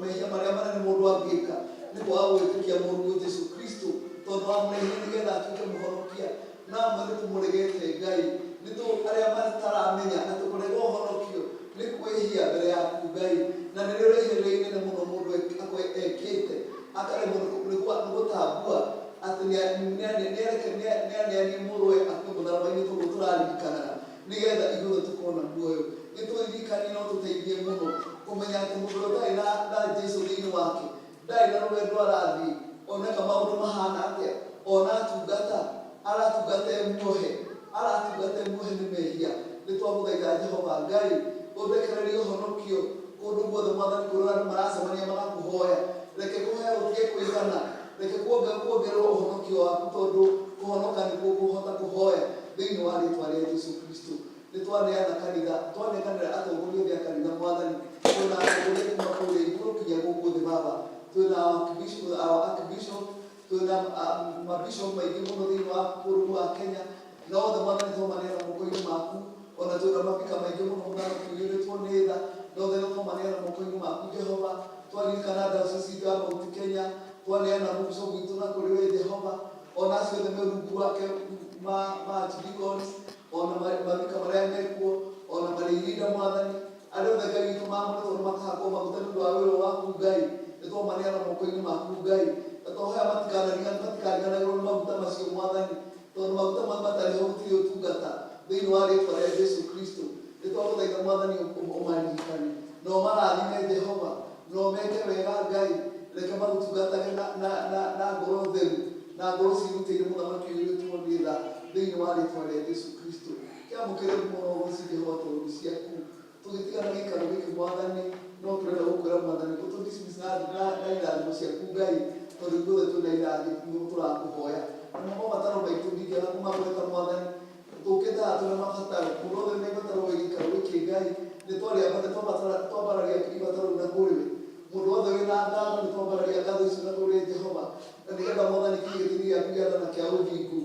mehia marĩa manene mũndũ angĩka nĩ kwaga gwĩtĩkia mũrũguo Jesu Kristo, tondũ wamũrehire nĩgetha atuĩke mũhonokia, na amwe nĩ tũmũregete, Ngai. Nĩ tũ arĩa mataramenya atĩ kũrega ũhonokio nĩ kwĩhia mbere yaku, Ngai, na nĩrĩo rĩhia rĩrĩa inene mũno mũndũ akorwo ekĩte, akaremwo nĩ gũtambua atĩ nĩaneanire mũrũwe akue mũtharaba-inĩ, toguo tũraririkanaga, nĩgetha ithuothe tũkona muoyo. Nĩ tũririkanie no tũteithie mũno kũmenya atĩ mũndũ ũrĩa ũtarĩ na Jesu thĩinĩ wake ndarĩ na rũgendo arathiĩ, oneka maũndũ mahana atĩa, ona atungata aratungata e muohe, aratungata e muohe nĩ mehia. Nĩ twagũthaitha, Jehova Ngai, ũrekererie ũhonokio kũndũ guothe, Mwathani, kũrĩa andũ maracemania magakũhoya. Reke kũhoya gũtige kũigana, reke kuongererwo ũhonokio waku, tondũ kũhonoka nĩkuo kũhota kũhoya, thĩinĩ wa rĩtwa rĩa Jesu Kristo. Nĩ twaneana kanitha, twanenganĩra atongoria othe a kanitha, Mwathani. Twĩna atongoria kuma kũrĩa igũrũ kinya gũkũ thĩ, Baba. Twĩna our archbishop, twĩna Twĩna mabishop maingĩ mũno thĩinĩ wa bũrũri wa Kenya, na othe Mwathani tũmaneana moko-inĩ maku. Ona twĩna mabika maingĩ mũno Mũthamaki ũiyũrĩtwo nĩ tha, na othe no tũmaneana moko-inĩ maku Jehova. Twaririkana diocese itũ ya Mount Kenya, twaneana mũbishop witũ na kũrĩ we Jehova, ona acio othe me rungu rwake ma archdeacons, ona mabika marĩa mekuo, ona marĩ Mwathani, arĩa othe Ngai witũ maamũrĩtwo na makahakwo maguta nĩ ũndũ wa wĩra waku Ngai, nĩ tũmaneana moko-inĩ maku Ngai, na twahoya matikariganagĩrwo nĩ maguta macio Mwathani, tondũ maguta mau matarĩ ho gũtirĩ ũtungata thĩinĩ wa rĩtwa rĩa Jesu Kristo. Nĩ twagũthaitha Mwathani ũmaririkane na ũmarathime Jehova, na ũmeke wega Ngai, reke magũtungatage na ngoro theru na ngoro ciĩrutĩire Mũthamaki ũiyũrĩtwo nĩ tha thĩinĩ wa rĩtwa rĩa Jesu Kristo. Kĩamũkĩre mũno ũgoci Jehova, tondũ nĩ ciaku. Tũgĩtigana gĩikaro gĩkĩ Mwathani, no tũrenda gũkwĩra Mwathani ũtũ dismiss na irathimo ciaku Ngai, tondũ ithuothe twĩna irathimo tũrakũhoya, na namo mabataro maitũ ndingĩaga kũmagweta Mwathani. Tũkĩte haha twĩna mabataro, mũndũ wothe wĩna ibataro wĩ gĩikaro gĩkĩ Ngai, nĩ twambararia ibataro na kũrĩ we. Mũndũ wothe wĩna ngatho, nĩ twambararia ngatho icio na kũrĩ Jehova, na nĩgetha Mwathani kinya gĩtũmi gĩaku gĩa tha na kĩa ũthingu,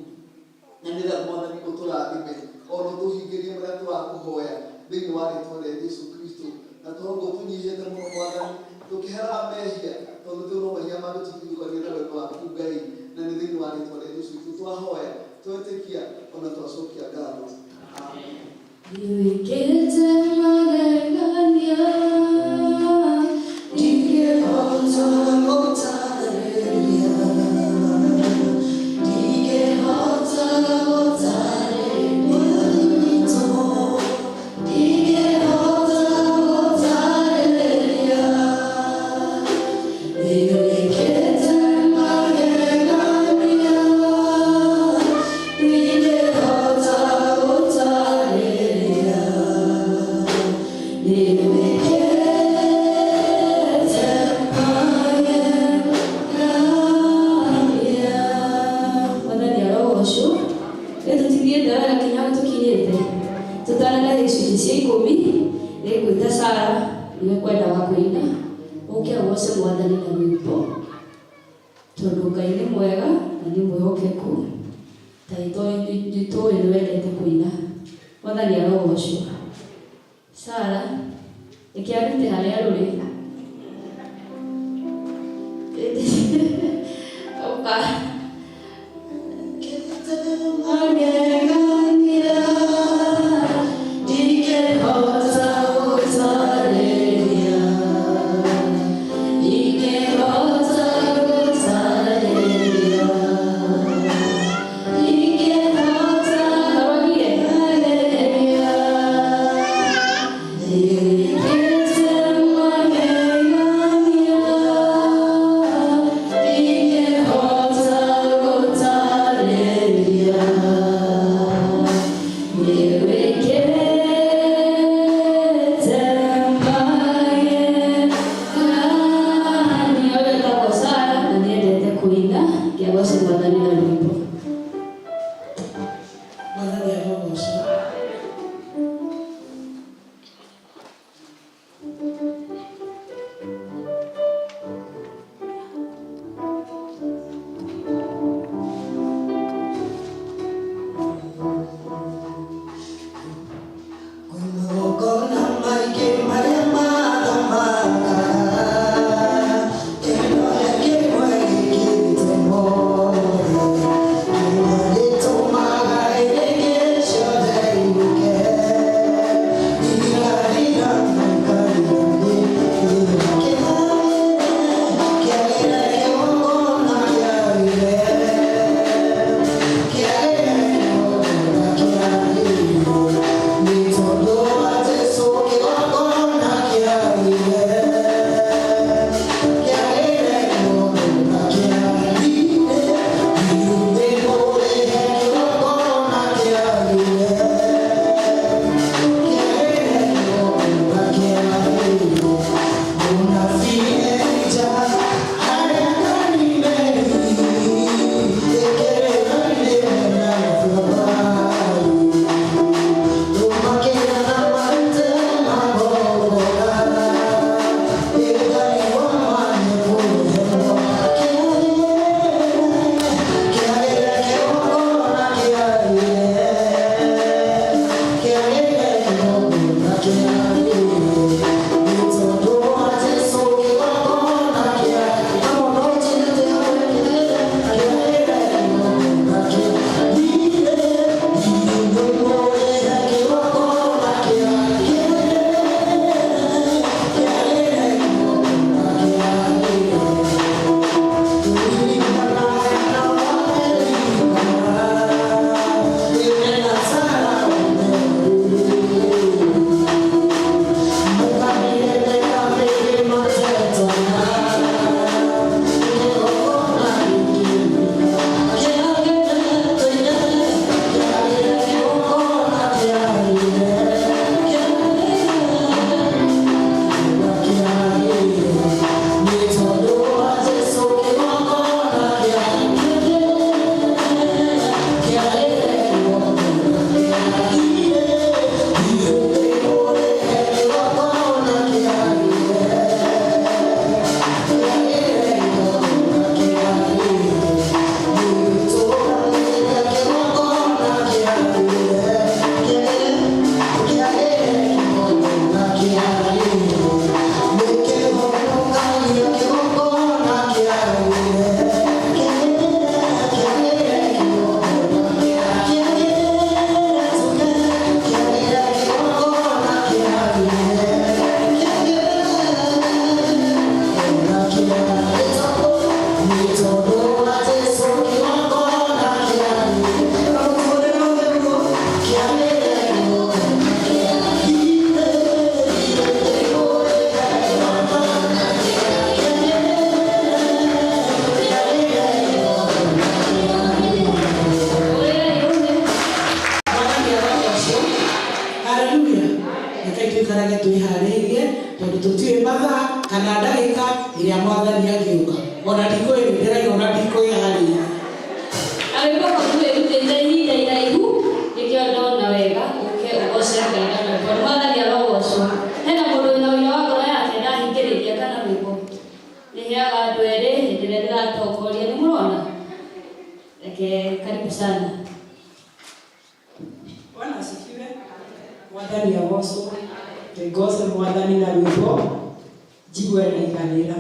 na nĩgetha Mwathani ũtũrathime ona ũtũhingĩrie marĩa tũrakũhoya thĩinĩ wa rĩtwa rĩa Jesu Kristo. Na tũrongo tũnyihĩte mũno Mwathani, tũkĩheraga mehia, tondũ tũ no mehia mangĩtũtigithũkania na wendo waku Ngai, na nĩ thĩinĩ wa rĩtwa rĩa Jesu Kristo twahoya, twetĩkia, ona twacokia ngatho. Amen. Nĩwĩkĩte magegania, Ndingĩhota gũtarĩria, ndingĩhota gũtarĩria, witũ, ndingĩhota gũtarĩria. Nĩwĩkĩte magegania, ndingĩhota gũtarĩria. Nĩwĩkĩte magegania. Mwathani arogocwo. Rĩu tũtithiĩte wega kinya hau tũkinyĩte, tũtananahe icunjĩ cia 10. Nĩngwĩta Sara, nĩwe kwendaga kũina, ũke ũgoce Mwathani na rwĩmbo, tondũ Ngai nĩ mwega na nĩ mwĩhokeku, ta nĩtũĩ nĩ wendete kũina. Mwathani arogocwo. Sara, reke arute harĩa rũrĩ. Ũka. Magegania, ndingĩhota gũtarĩria, ndingĩhota gũtarĩria, ndingĩhota gũtarĩria. Nĩwĩkĩte magegania, ndingĩhota gũtarĩria. Nĩwĩkĩte magegania. Ũyũ wĩtagwo Sara na nĩendete kũina, kĩagoce Mwathani na rwĩmbo. Mwathani arogocwo. Kwĩ magongona maingĩ marĩa mathamakaga, kĩndũ kĩmwe gĩkĩte mothe. Reke karibu sana. Bwana asifiwe. Mwathani agocwo. Tũgoce Mwathani na rwĩmbo njigue raiganĩra.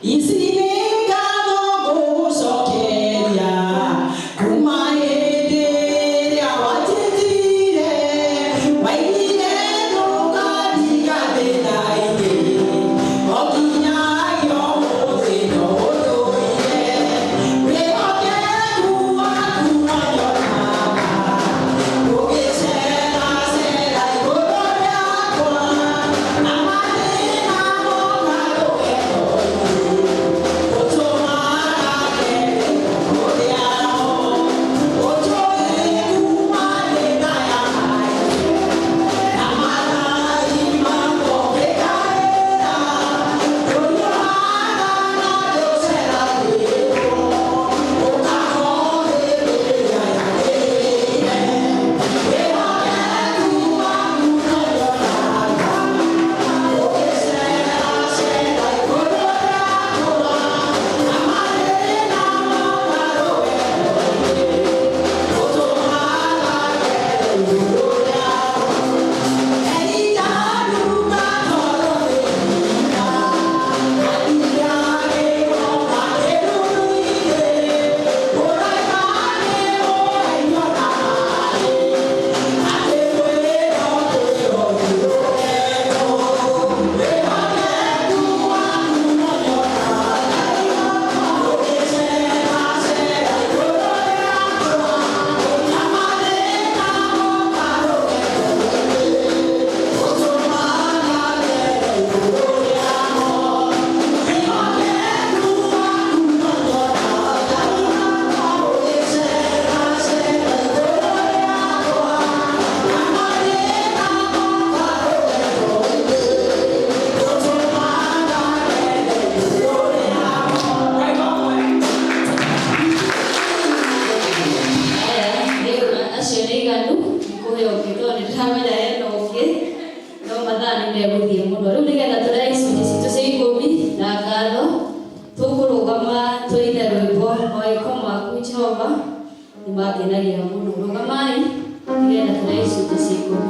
Ici nĩ ngatho ngũgũcokeria kuma hĩndĩ ĩrĩa wanjĩtire, waigire ndũkandiga thĩna-inĩ, o nginyagia ũmũthĩ no ũndũire. Wĩhokeku waku no nyonaga ũgĩceracera igũrũ rĩakwa, na mathĩna moka rũgendo-inĩ, ũtũmaga ngere kũrĩa ũnjũĩ kuma thĩna ya maitũ, na mathai makongĩkaĩra, ndũhiũhaga na ndũceragĩrwo, ũkahoreria yagĩrĩire. Wĩhokeku waku no nyonaga ũgĩceracera igũrũ rĩakwa, na mathĩna moka rũgendo-inĩ, ũtũmaga ngere igũrũ rĩakwa. Eritaruga toro thĩna, athiagĩrwo makĩruru-inĩ, ũraika nĩũraigua na maĩ, atĩ mwĩro mwĩro nĩũretwo. Wĩhokeku waku no nyonaga ũgĩceracera igũrũ rĩakwa, na mathĩna moka rũgendo-inĩ, ũtũmaga ngere igũrũ rĩamo. Wĩhokeku waku no nyonaga ũgĩceracera igũrũ rĩakwa, na mathĩna moka rũgendo-inĩ, ũtũmaga ngere igũrũ rĩamo. Aya, rĩu acio nĩ iganu nikũhe ũngĩ tondũ nĩ ndĩramenya hena ũngĩ no mathaa nĩ megũthiĩ mũno. Rĩu nĩgetha tũreye icunjĩ citũ cia ikũmi na ngatho, tũkũrũgama tũine rwĩmbo mawĩko maku Jehova nĩ mangenagia mũno. Rũgamai nĩgetha tũreye icunjĩ cia ikũmi.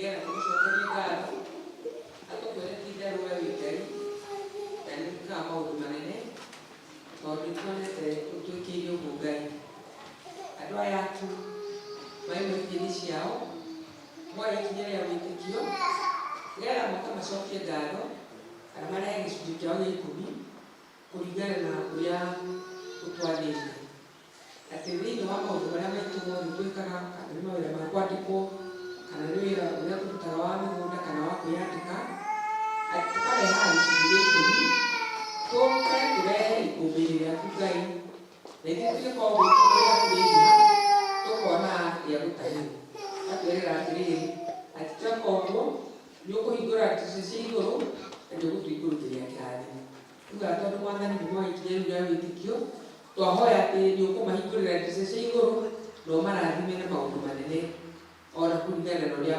Nĩgetha tũgũcokerie ngatho na tũkwĩre ti itherũ we wĩ Ngai na nĩ wĩkaga maũndũ manene tondũ nĩ tuonete ũtwĩkĩire ũguo Ngai. Andũ aya aku marĩ ihinda-inĩ ciao moya ikinya rĩa wĩtĩkio nĩgetha moke macokie ngatho kana marehe gĩcunjĩ kĩao gĩa ikũmi kũringana na ũrĩa ũtwathĩte atĩ thĩinĩ wa maũndũ marĩa maitũ mothe twĩkaga, kana nĩ mawĩra ma kwandĩkwo, kana nĩ wĩra ũrĩa tũrutaga wa mĩgũnda kana wa kwĩyandĩka, atĩ tũkarehaga gĩcunjĩ gĩa ikũmi, tũke tũrehe ikũmbĩ-inĩ rĩaku Ngai, na ithuĩ tũgĩkorwo gwĩkũmbĩ rĩaku rĩaingĩha tũkona rĩa gũtahĩrwo. Ũgatwĩrĩra atĩrĩrĩ, atĩ tweka ũguo nĩ ũkũhingũra ndirica cia igũrũ na nĩ ũgũtũikũrũkĩria kĩrathimo. Tugaga tondũ Mwathani nĩ moĩ ikinya rĩu rĩa wĩtĩkio, twahoya atĩ nĩ ũkũmahingũrĩra ndirica cia igũrũ na ũmarathime na maũndũ manene ona kũringana na ũrĩa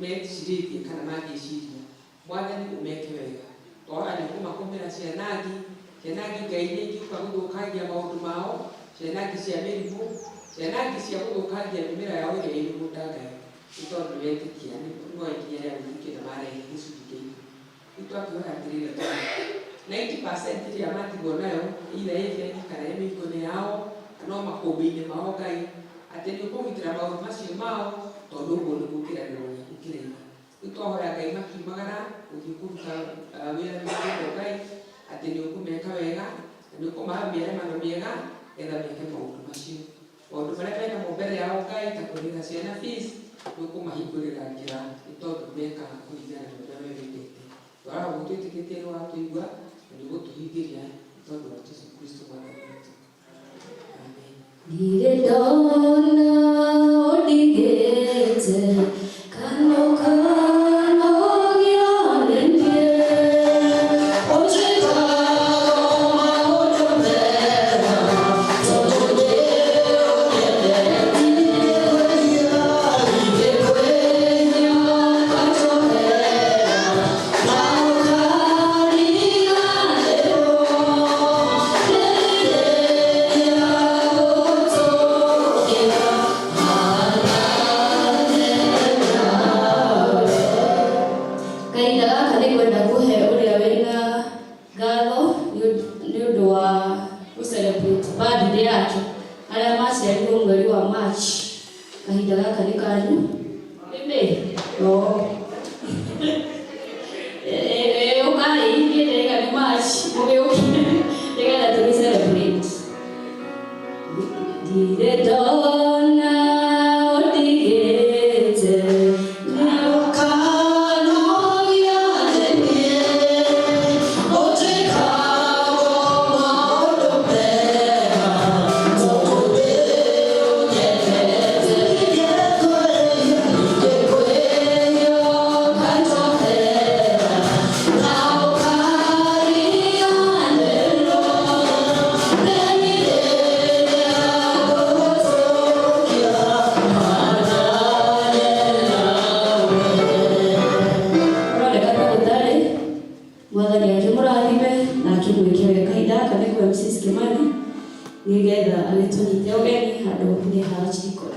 mecirĩtie kana mangĩciria. Mwathani ũmeke wega. Twahoya nĩ ũkũmakũmĩra cianangi, cianangi Ngai iria ingĩũka gũthũkangia maũndũ mao, cianangi cia mĩrimũ, cianangi cia gũthũkangia mĩmera yao ĩrĩa ĩ mĩgũnda Ngai, nĩ tondũ nĩ wetĩkia, nĩ moĩ ikinya rĩa wĩtĩkio na marehe gĩcunjĩ kĩa ikũmi. Rĩu twakĩhoya atĩrĩrĩ Ngai, 90% ĩrĩa matigwo nayo either ĩ bengi kana ĩ mĩhuko-inĩ yao kana o makũmbĩ-inĩ mao Ngai, atĩ nĩ ũkũgitĩra maũndũ macio mao tondũ ũguo nĩguo kĩĩranĩro gĩaku kĩroiga. Rĩu twahoya Ngai makiumagara gũthiĩ kũruta wĩra mĩciĩ ĩno Ngai, atĩ nĩ ũkũmeka wega na nĩ ũkũmahe mĩaremano mĩega nĩgetha meke maũndũ macio. Maũndũ marĩa menamo mbere yao Ngai ta kũrĩhĩra ciana fees, nĩ ũkũmahingũrĩra njĩra nĩ tondũ mekaga kũringana na ũrĩa we wendete. Twaroha ũguo twĩtĩkĩtie nĩ watũigua na nĩ ũgũtũhingĩria nĩ tondũ wa Jesu Kristo Mwathani witũ. Amen. Ndirĩ ndona ũndigĩte kana ũkanogio nĩ niĩ, ũnjĩkaga maũndũ mega tondũ ndĩũnyendete. Ingĩkwĩhia ũkanjohera na ũkariganĩrwo nĩ gũtũkĩra kahinda gaka nĩ ngwenda kũhe ũrĩa wĩna ngatho nĩ ũndũ wa gũ celebrate birthday yake, arĩa maciarirwo mweri wa March. Kahinda gaka nĩ kanyu. Nĩ oo ũkai, niĩ ndĩraiga nĩ March, mũgĩũke nĩgetha tũgĩ celebrate. Ndirĩ ndona ũndigĩte na ũkanogio nĩ niĩ, ũnjĩkaga maũndũ mega tondũ ndĩũnyendete. Ingĩkwĩhia ũkanjohera na ũkariganĩrwo nĩ gũtũkia manane nawe. Ũroneka ta gũtarĩ. Mwathani akĩmũrathime na akĩmwĩke wega. Kahinda gaka nĩ kwa Mrs. Kimani nĩgetha agĩtũnyite ũgeni handũ nĩ ha Archdeacon.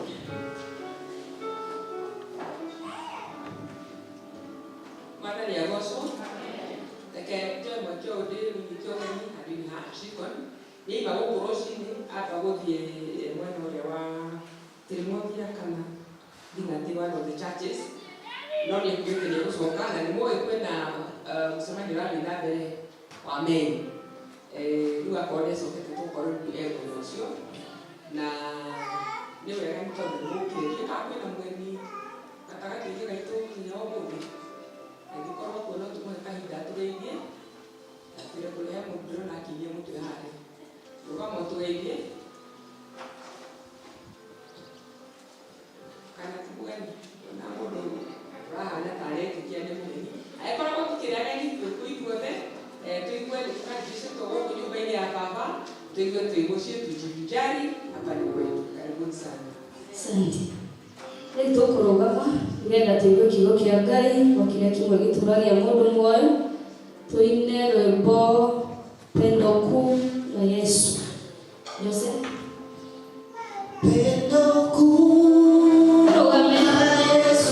Mwathani agocwo. Reke njoe mweke ũyũ ndĩmũnyite ũgeni handũ-inĩ ha Archdeacon. Nĩ aima gũkũ rũcinĩ amba gũthiĩ mwena ũrĩa wa Kĩrĩmothia kana Thing'ati, one of the churches, no nĩ ekuĩte nĩ egũcoka na nĩ mũĩ kwĩna mũcemanio ũrathiĩ na mbere wa men. Rĩu akorwo nĩ acokete tũgũkorwo rĩu e mwena ũcio na nĩ wega nĩ tondũ nĩ mũkire. Ndiũĩ kana kwĩna mũgeni gatagatĩ-inĩ gaitũ mũthenya wa ũmũthĩ. Angĩkorwo kuo no tũmũhe kahinda atũgeithie, atwĩre kũrĩa he mũndũ ndĩrona akinyia mũtwe harĩa. Rũgama ũtũgeithie. Kana ti mũgeni, ona mũndũ ũrahana ta aretĩkia nĩ mũgeni. Angĩkorwo gũtikĩrĩ ageni twĩ ithuothe, tũigue nĩ tũkaribicĩtwo gũkũ nyũmba-inĩ ya baba, tũigue twĩ mũciĩ, tujivinjari, hapa ni kwetu. Karibuni sana. Asante. Rĩu tũkũrũgama nĩgetha tũigue kiugo kĩa Ngai o kĩrĩa kĩmwe gĩtũragia mũndũ muoyo, tũine rwĩmbo Pendo Kuu la Yesu. Jose. Pendo kuu Rũgame. la Yesu.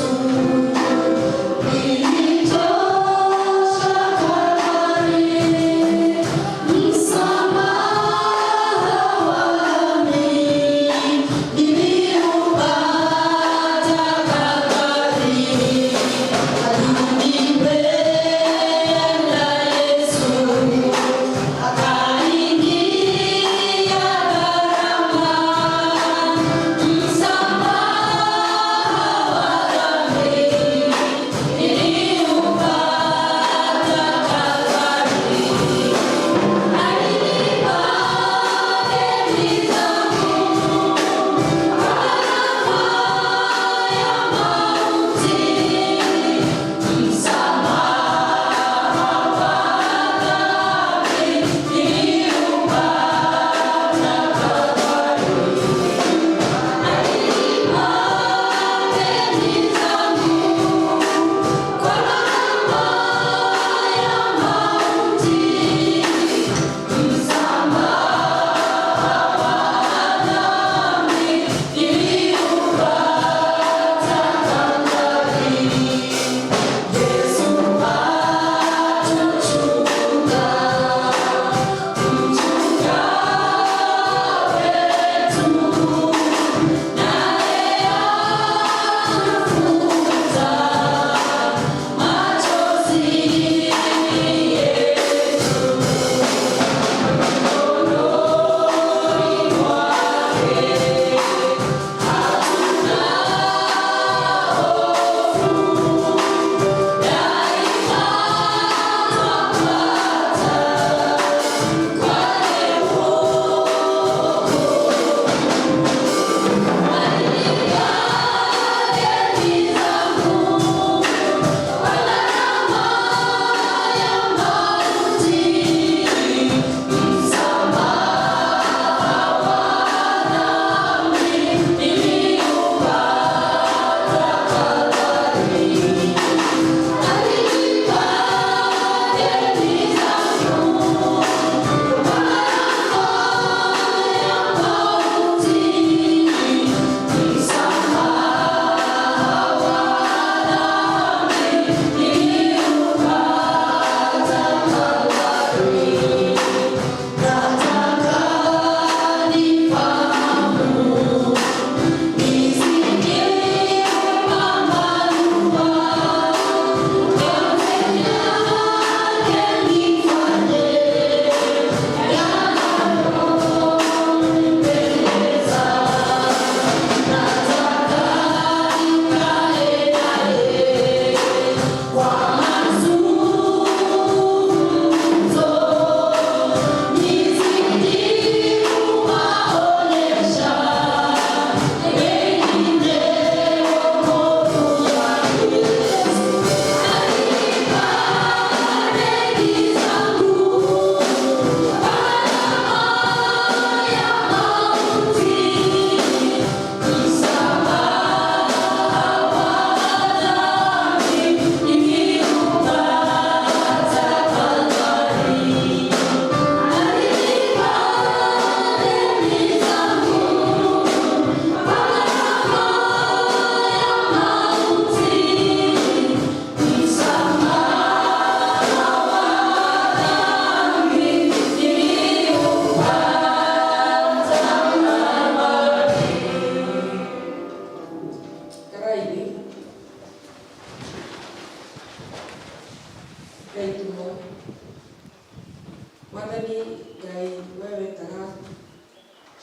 Mwathani Ngai, we wetaga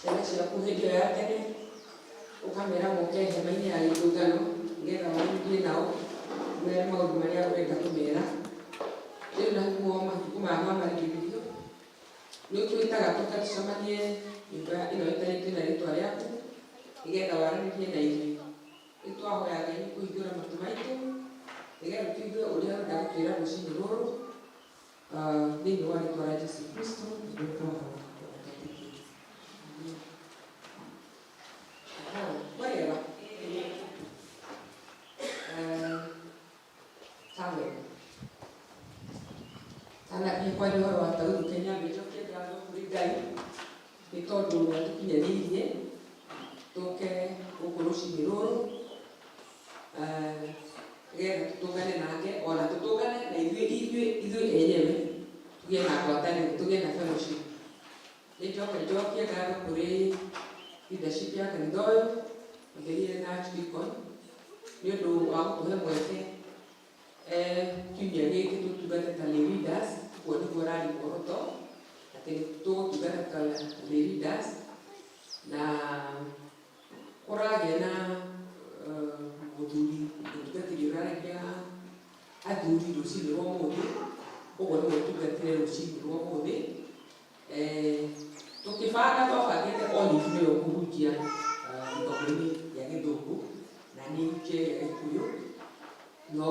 ciana ciaku hĩndĩ ĩyo ya tene, ũkamera moke hema-inĩ ya gĩtũngano nĩgetha waranĩrie nao, mere maũndũ marĩa ũrenda kũmera. Rĩu naguo matukũ maya ma marigĩrĩrio nĩ ũtwĩtaga tũke tũcemanie nyũmba ĩno ĩtanĩtio na rĩtwa rĩaku nĩgetha waranĩrie na ithuĩ. Rĩu twahoya Ngai kũhingũra matũ maitũ nĩgetha tũigue ũrĩa ũrenda gũtwĩra rũcinĩ rũrũ, thĩinĩ wa rĩtwa rĩa Jesu Kristo nĩguo twahoya na twetĩkia. Amen. Aha, mwega. Samuel. Kana kwaria ũhoro wa taurũ, Kenya njokie ngatho kũrĩ Ngai nĩ tondũ nĩ atũkinyanĩirie tũke gũkũ rũcinĩ rũrũ, nĩgetha tũtũngane nake ona tũtũngane na ithuĩ enyewe, tũgĩe na ngwatanĩro, tũgĩe na fellowship. Nĩ njoke njokie ngatho kũrĩ leadership ya kanitha ũyũ, makĩria na archdeacon, nĩ ũndũ wa gũtũhe mweke kiumia gĩkĩ tũtungate ta lay leaders. Ũguo nĩguo ũrarĩ muoroto, atĩ tũgũtungata ta lay leaders, na kũragĩa na mũthuri mũtungatĩri ũraragia athuri rũcinĩ rwa ũmũthĩ. Ũguo nĩguo tungatĩre rũcinĩ rwa ũmũthĩ. Tũkĩbanga, twabangĩte Olive nĩwe ũkũhunjia gĩthomo-inĩ gĩa Gĩthũngũ na niĩ hunjie gĩa Gĩkũyũ, no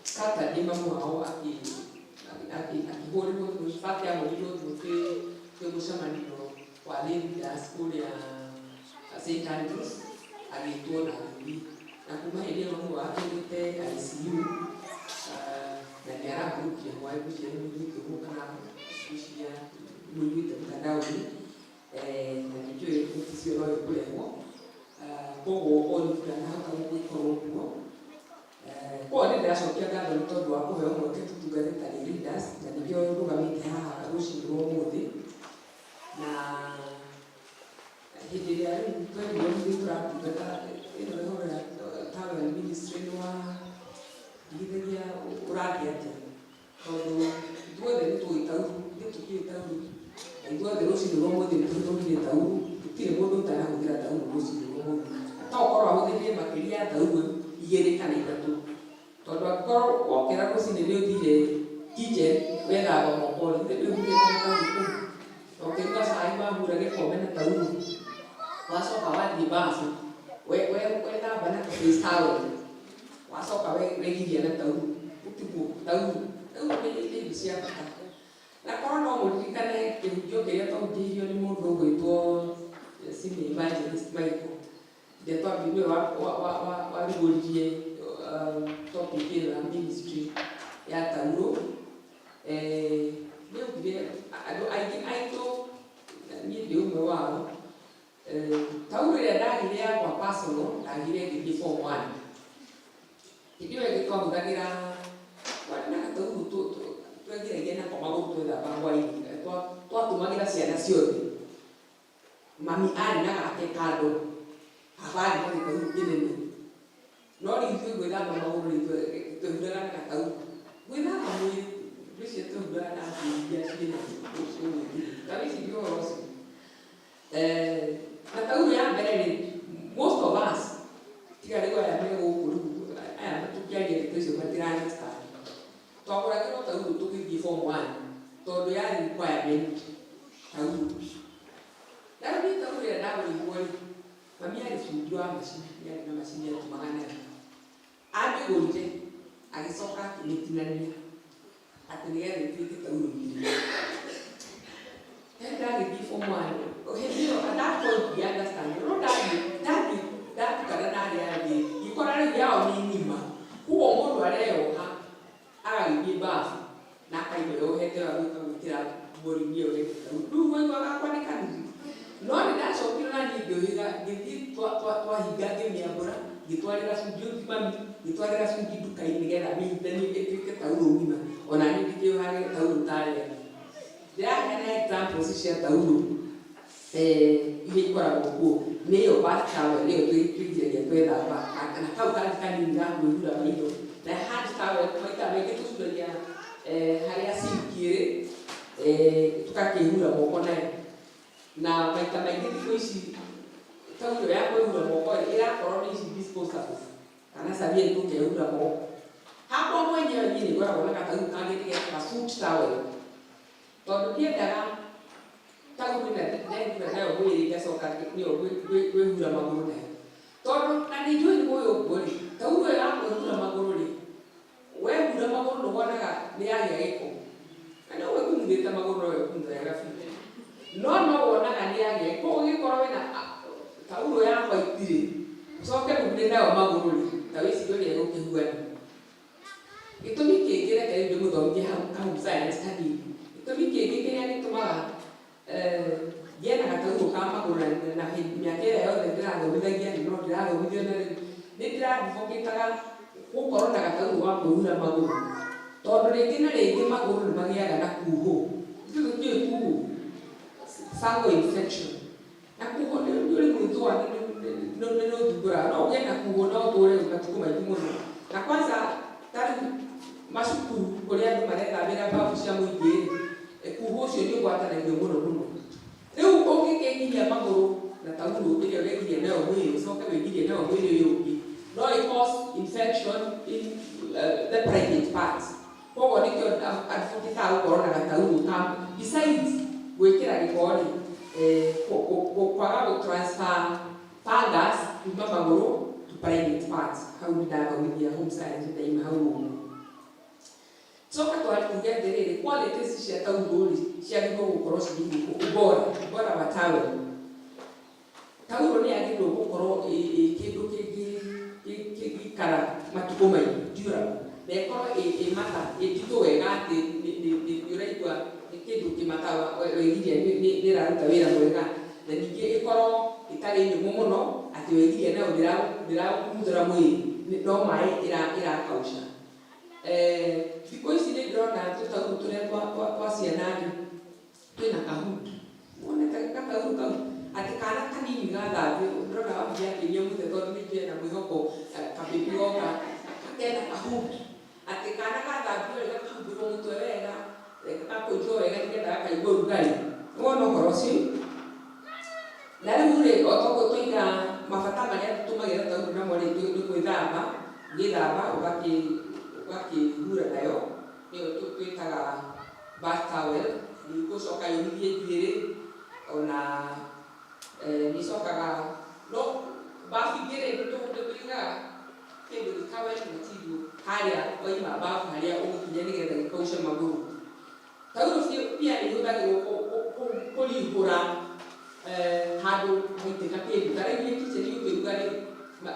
Saturday mamu wao akĩhũrĩrwo thimũ, bate ahũrĩirwo thimũ twĩ mũcemanio wa lay leaders kũrĩa St Andrews, agĩtwo na agĩthiĩ, na kuma hĩndĩ ĩyo mamu wao atũrĩte ICU, na nĩ arahurũkia hwaĩ. Ngwĩciria nĩ mũiguĩte ũguo kana ngwĩciria mũiguĩte mtandao-inĩ, na ndikĩũĩ notice ĩyo no ĩkũrehwo. Koguo Olive ndanahota gũkorwo kuo. Koguo nĩ ndĩracokia ngatho nĩ tondũ wa kũheo mweke tũtungate ta lay leaders, na nĩkĩo ndũgamĩte haha rũcinĩ rwa ũmũthĩ. Na hĩndĩ ĩrĩa rĩu twerirwo nĩ tũratungata ĩno ĩhoro ya towel ministry, nĩ wa ndigithagia ũrathiĩ atĩa, tondũ ithuothe nĩ tũĩ tauru, ithuĩ tũtiũĩ tauru, na ithuothe rũcinĩ rwa ũmũthĩ nĩ tũhũthĩrire tauru. Gũtirĩ mũndũ ũtanahũthĩra tauru rũcinĩ rwa ũmũthĩ, to ũkorwo ahũthĩrire makĩria ya tauru igĩrĩ kana ithatũ, tondũ angĩkorwo wokĩra rũcinĩ nĩ ũthire kitchen wethamba moko rĩ, githĩ ndwĩhurĩte na tauru kũu, na ũkĩruga cai wahura gĩkombe na tauru, wacoka wathiĩ bafu wethamba na face towel, wacoka wegiria na tauru. Ũtiguo tauru tauru nĩ indo cia bata. Na korwo no mũririkane kĩhunjio kĩrĩa twahunjĩirio nĩ mũndũ ũgwĩtwo senior evangelist Michael, rĩrĩa twambire warugũririe topic ĩyo ya ministry ya taurũ, nĩ augire andũ aingĩ aitũ, niĩ ndĩ ũmwe wao, taurũ ĩrĩa ndagire yakwa personal ndagire ngĩthiĩ form one. Hĩndĩ ĩyo ĩngĩ twahũthagĩra, twarĩ na gataurũ twegiragia nako magũrũ twethamba hwaĩ-inĩ, twatũmagĩra ciana ciothe. Mami arĩ na gake kando, baba arĩ na gĩtaurũ kĩnene, no rĩu ithuĩ gwĩthamba magũrũ rĩ, twehuraga na gataurũ. Gwĩthamba mwĩrĩ, ngwĩciria twehuraga na nguo iria ciĩna ũguo. Ta wĩcirie ũhoro ũcio. Na taurũ ya mbere rĩ, most of us, tiga rĩu aya me gũkũ, rĩu aya tũkĩaria ndeto icio matira understand. Twagũragĩrwo taurũ tũgĩthiĩ form one tondũ yarĩ requirement taurũ. Na rĩu niĩ taurũ ĩrĩa ndagũrĩirwo rĩ, mami arĩ bundi wa macini, nĩ arĩ na macini atumaga nayo. Amĩgũrire agĩcoka akĩmĩtinania atĩ nĩgetha ĩtuĩke taurũ igĩrĩ. Ndagĩthiĩ form one hĩndĩ ĩyo, at that point ndi understand, no ndathiĩ ndatukana na arĩa angĩ, ngĩkora rĩu yao nĩ ng'ima. Koguo mũndũ areyoha agagĩthiĩ bafu na akaima yohete, agĩũka gwĩkĩra nguo-inĩ yohete taurũ. Rĩu waiguaga gakwa nĩ kanuthu, no nĩ ndacokire na niĩ ngĩũhĩga, ngĩthiĩ twahinga ngĩmĩambũra, ngĩtwarĩra bundi ũngĩ, mami ngĩtwarĩra bundi nduka-inĩ nĩgetha amĩnyitithanie ĩtuĩke taurũ ng'ima, ona niĩ ndikĩohage taurũ ta arĩa angĩ. Ndĩraheana examples cia taurũ iria ikoragwo kuo. Nĩyo bath towel, nĩyo twĩgiragia twethamba, na kau kangĩ kanini ga kwĩhura maitho, na hand towel maita maingĩ tũcuragia harĩa sink ĩrĩ. Tũgakĩhura moko nayo na maita maingĩ thikũ ici taurũ ya kwĩhura moko rĩ ĩrakorwo nĩ ici disposables kana serviette tũkehura moko. Hakwa mwenyewe niĩ nĩ ngoragwo na gataurũ kangĩ nĩgetha foot towel, tondũ ndiendaga taurũ na ndehura nayo mwĩrĩ ngacoka nĩyo kwĩhura magũrũ nayo, tondũ na nĩ njũĩ nĩ ũyũ ũguo rĩ, taurũ ĩyo ya kwĩhura magũrũ rĩ, wehura magũrũ nĩwonaga nĩ yagĩa gĩko, na nĩ ũgĩkumuthĩte magũrũ no wĩkumutha wega biũ, no no wonaga nĩ yagĩa. Koguo ũngĩkorwo wĩna taurũ ya white rĩ, ũcoke ũhure nayo magũrũ rĩ, ta wĩcirie ũrĩa ĩgũkĩhuana. Gĩtũmi kĩngĩ, reke rĩu ndĩmũthomithie hau ka home science kanini. Gĩtũmi kĩngĩ kĩrĩa gĩtũmaga ngĩe na gataurũ ka magũrũ, na mĩaka ĩrĩa yothe ndĩrathomithagia no ndĩrathomithio na rĩu nĩ ndĩradvocataga gũkorwo na gataurũ ga kwĩhura magũrũ, tondũ rĩngĩ na rĩngĩ magũrũ nĩ magĩaga na kuhũ. Ithuĩ tũtiũĩ kuhũ, fungal infection, na kuhũ nĩ ũrĩ gwĩthũa nĩ ũthumbũraga. No ũgĩe na kuhũ no ũtũre matukũ maingĩ mũno. Na kwanza ta rĩu macukuru kũrĩa andũ marethambĩra babu cia mũingĩ rĩ, kuhũ ũcio nĩ ũgwatanagio mũno mũno. Rĩu ũngĩkĩgiria magũrũ na taurũ ĩrĩa ũregiria nayo mwĩrĩ, ũcoke wĩgirie nayo mwĩrĩ ũyũ ũngĩ, no ĩ cause infection in the private parts. Koguo nĩkĩo advocataga gũkorwo na gataurũ ka, besides gwĩkĩra gĩko rĩ, kwaga gũ transfer fungus kuma magũrũ to private parts. Hau nĩ ndathomithia home science, ndaima hau ũguo. Coka twari tuge atĩrĩrĩ, qualities cia taurũ rĩ ciagĩrĩirwo gũkorwo cirĩ irĩkũ? Ubora wa towel, taurũ nĩ yagĩrĩirwo gũkorwo ĩ kĩndũ kĩngĩikara matukũ maingĩ, durable, na ĩkorwo ĩ mata, ĩ nditũ wega atĩ nĩ ũraigua nĩ kĩndũ kĩmata wegiria nĩ ĩraruta wĩra mwega, na ningĩ ĩkorwo ĩtarĩ nyũmũ mũno atĩ wegiria nayo ndĩragũkumuthũra mwĩrĩ, no maĩ ĩrakausha. Thikũ ici nĩ ndĩrona tũtaurũ tũrĩa twa ciana rĩ twĩna kahood. Wonete gataurũ kau atĩ kana kanini gathambio? Ndĩrona wambia akĩnyua mũtwe, tondũ nĩ njũĩ na mwĩhoko kababy goka kena kahood, atĩ kana gathambio rĩ gakahumbĩrwo mũtwe wega, gakakũnjwo wega nĩgetha gakaigua ũrugarĩ. Nĩwona ũhoro ũcio? Na rĩu rĩ, o toguo tũiga mabata marĩa tũtũmagĩra taurũ namo rĩ, nĩ gwĩthamba, ũgĩthamba ũgakĩhura nayo, nĩyo twĩtaga bath towel. Nĩ gũcoka yũmithie njuĩrĩ, ona nĩ ĩcokaga no babu ingĩ rĩ, nĩ tũigaga kĩndũ gĩ towel material harĩa waima babu harĩa ũgũkinya nĩgetha gĩkaushe magũrũ. Taurũ pia nĩ ihũthagĩrwo kũrihũra handũ haitĩka kĩndũ. Ta rĩu nĩ kitchen ũkĩruga rĩ,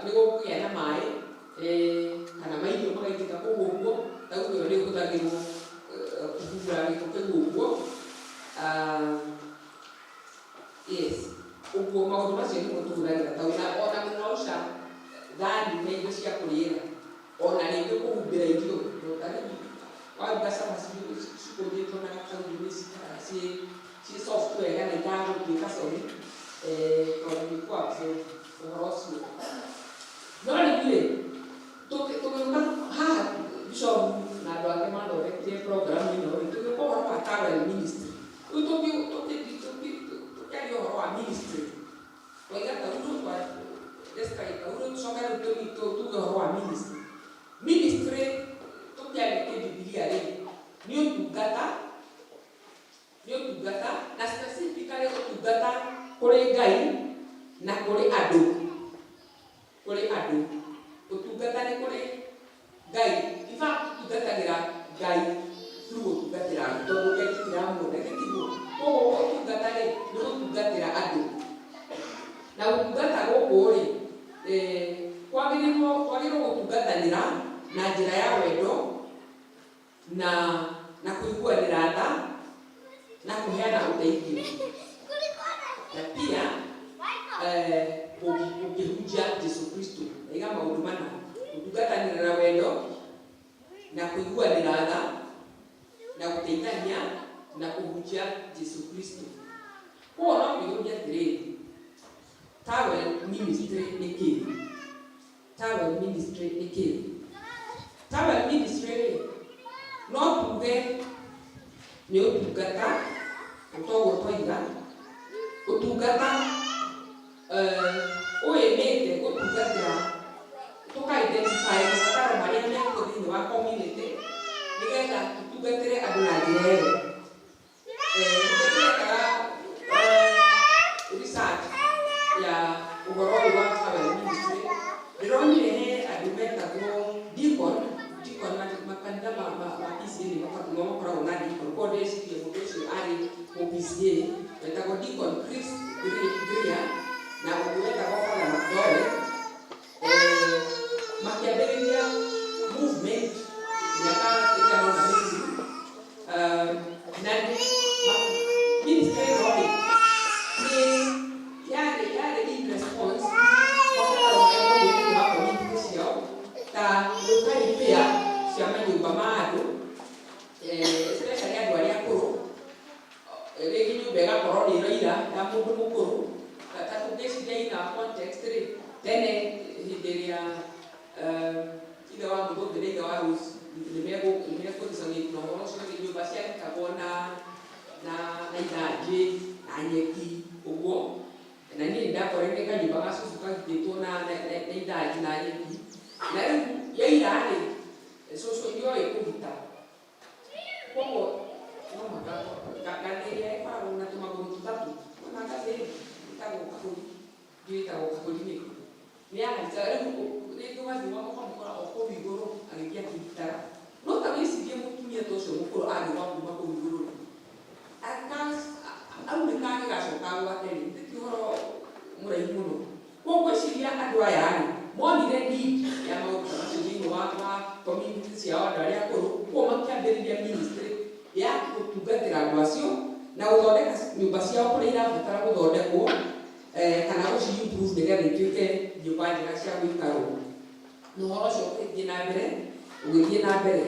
nĩ gũkũgĩa na maĩ kana mairio magaitĩka kũu ũguo, taurũ ĩyo nĩ ĩhũthagĩrwo kũhura gĩko kĩu ũguo. Yes, ũguo maũndũ macio nĩmo tũhũthagĩra taurũ, na ona kũkausha thani na indo cia kũrĩĩra, ona rĩngĩ kũhumbĩra irio. Ta rĩu waruga cabaci cikũnjĩtwo na gataurũ nĩ cikaraga ciĩ soft wega na itagũtuĩka soggy, tondũ nĩ kũ absorb ũhoro ũcio. No rĩu rĩ, tũgĩũka haha, bishop na andũ ake mathondekire program ĩno rĩ, tũgĩũka ũhoro wa towel ministry. Rĩu tũkĩaria ũhoro wa ministry, twaiga taurũ, describe taurũ, tũcoke rĩu tuge ũhoro wa ministry. Ministry tũkĩaria kĩbibilia rĩ, nĩ ũtungata, nĩ ũtungata, na specifically ũtungata kũrĩ Ngai na kũrĩ andũ. Kũrĩ andũ, ũtungata nĩ kũrĩ Ngai. In fact, tũtungatagĩra Ngai through gũtungatĩra andũ, tondũ Ngai tũtiramuona, gĩtiguo? Koguo ũtungata rĩ, nĩ gũtungatĩra andũ. Na gũtungata gũkũ rĩ, kwagĩrĩirwo gũtungatanĩra na njĩra ya wendo na kũiguanĩra tha na kũheana ũteithio, na pia ũkĩhunjia Jesu Kristo. Iga maũndũ mana: gũtungatanĩra na wendo na kũiguanĩra tha na gũteithania na kũhunjia Jesu Kristo. Koguo no kwĩyũria atĩrĩrĩ, towel ministry nĩ kĩĩ? Towel ministry nĩ kĩĩ? Towel ministry rĩ, no tuge Nĩ ũtungata ũtoguo twaiga ũtungata ũĩmĩte gũtungatĩra tũka identify mabataro marĩa mekuo thĩinĩ wa community nĩgetha tũtungatĩre andũ na njĩra ĩyo. Nĩtũrekaga research ya ũhoro ũyũ wa Tawel Ministry, ndĩronire he andũ metagwo deacon. Deacon makanitha ma PCEA nĩ makoragwo na deacon, koguo ndĩreciria mũndũ ũcio arĩ mũ PCEA wetagwo Deacon Chris Greer na ũngĩ wetagwo Father McDowell, makĩambĩrĩria movement mĩaka ĩigana ũna mĩthiru, na ministry ĩno rĩ nĩ yarĩ in response mabataro marĩa monire thĩinĩ wa community ciao, ta gwĩka repair cia manyũmba ma andũ, especially andũ arĩa akũrũ. Rĩngĩ nyũmba ĩgakorwo nĩ ĩroira ya mũndũ mũkũrũ. Ta tũngĩciria in our context rĩ, tene hĩndĩ ĩrĩa ithe wa Mũthũngĩ na ithe wa Rose nĩ mekũresonate na ũhoro ũcio rĩ, nyũmba ciathikagwo na ithanjĩ na nyeki ũguo, na niĩ nĩndakorire kanyũmba ga cũcũ kagitĩtwo na ithanjĩ na nyeki, na rĩu yaira rĩ, cũcũ ndioĩ kũgita, koguo no mũhaka ngathĩ ĩrĩa ĩkoragwo na tũmagũrũ tũtatũ, ona ngathĩ ĩtagwo kabũri, ndiũĩ ĩtagwo kabũri nĩkĩ, nĩ yahaicaga. Rĩu rĩngĩ ũgathiĩ ũkamũkora o kũu igũrũ agĩthiĩ akĩgitaga. No ta wĩcirie mũtumia ta ũcio mũkũrũ angĩgwa kuma kũu igũrũ rĩ, aunĩka agĩgacoka gwake rĩ, ti ũhoro mũraihu mũno. Koguo ngwĩciria andũ aya rĩ, monire need ya maũndũ ta macio thĩinĩ wa community ciao, andũ arĩa akũrũ, koguo makĩambĩrĩria ministry ya gũtungatĩra andũ acio na gũthondeka nyũmba ciao kũrĩa irabatara gũthondekwo, kana gũci improve nĩgetha ituĩke nyũmba njega cia gũikarwo. Na ũhoro ũcio ũgĩthiĩ na mbere, ũgĩthiĩ na mbere,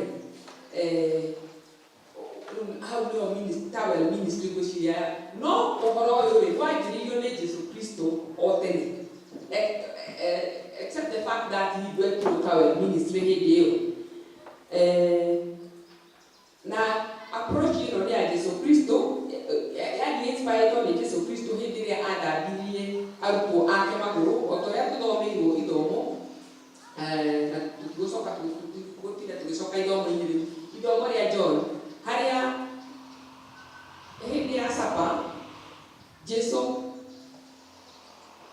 rĩu hau nĩho Tawel Ministry ngwĩciria. No ũhoro ũyũ rĩ, wanjĩrĩirio nĩ Jesu Kristo o tene, except the fact that he went through Tawel Ministry hĩndĩ ĩyo. Na approach ĩno nĩ ya Jesu Kristo, yani inspired nĩ Jesu Kristo hĩndĩ ĩrĩa athambirie arutwo ake magũrũ, o ta ũrĩa tũthomeirwo ithomo, na tũtigũcoka tũtigũtinda tũgĩcoka ithomo-inĩ rĩu, ithomo rĩa John, harĩa hĩndĩ ya sapa Jesu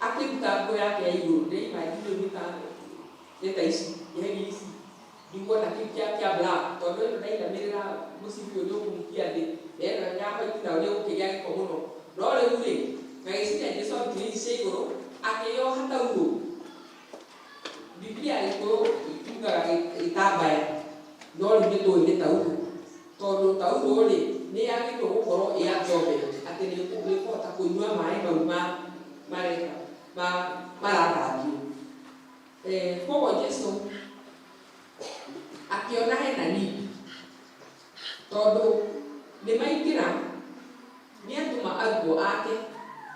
akĩruta nguo yake ya igũrũ. Ndĩimagine rĩu nĩ ta ici iheni ici ndiguona kĩu kĩa black, tondũ ĩno ndainamĩrĩra mũcibi ũyũ nĩ ũkũhutia thĩ, na ĩno ya white nayo nĩ ĩgũkĩgĩa gĩko mũno. No rĩu rĩ, ngagĩciria Jesu arutire ici cia igũrũ akĩyoha taurũ. Biblia Gĩkũyũ yugaga gĩtambaya, no rĩu nĩ tũĩ nĩ taurũ, tondũ taurũ rĩ, nĩ yagĩrĩirwo gũkorwo ĩ absorbent, atĩ nĩ ĩkũhota kũnyua maĩ mau ma mareka ma marathambio. Koguo Jesu akĩona hena need, tondũ nĩ maingĩra, nĩ atũma arutwo ake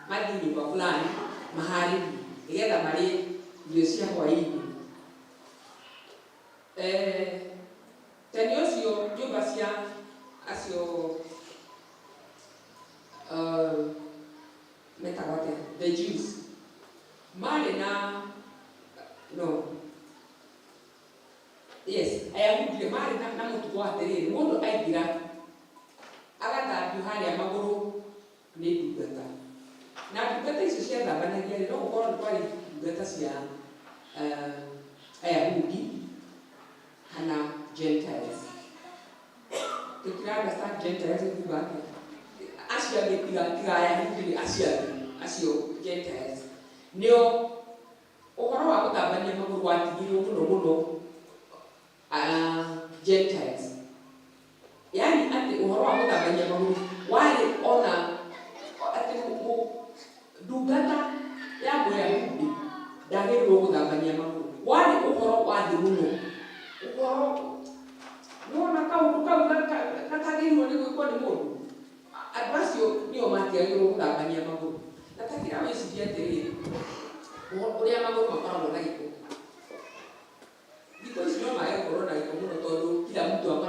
mathiĩ nyũmba fulani maharĩrie nĩgetha marĩe irio cia hwaĩ-inĩ. Tene ũcio nyũmba cia acio metagwo atĩa, the Jews, marĩ na, no, yes, Ayahudi rĩ, marĩ na mũtugo atĩrĩrĩ, mũndũ aingĩra agathambio harĩa magũrũ nĩ ndungata, na ndungata icio ciathambanagia rĩ, no gũkorwo nĩ kwarĩ ndungata cia Ayahudi kana Gentiles. Tũtira understand Gentiles nĩ kuga atĩa. Acio angĩ tiga Ayahudi rĩ, acio angĩ, acio Gentiles, nĩo ũhoro wa gũthambania magũrũ watigirwo mũno mũno Gentiles, yani atĩ ũhoro wa gũthambania magũrũ warĩ ona atĩ ndungata ya Mũyahudi ndagĩrĩirwo gũthambania magũrũ. Warĩ ũhoro wa thĩ mũno, ũhoro nĩwona kaũndũ kau gatagĩrĩirwo nĩ gwĩkwo nĩ mũndũ. Andũ acio nĩo matiagĩrĩirwo gũthambania magũrũ. Na ta kĩra wĩcirie atĩrĩrĩ, ũrĩa magũrũ makoragwo na gĩko. Thikũ ici no mage gũkorwo na gĩko mũno, tondũ kila mtu ako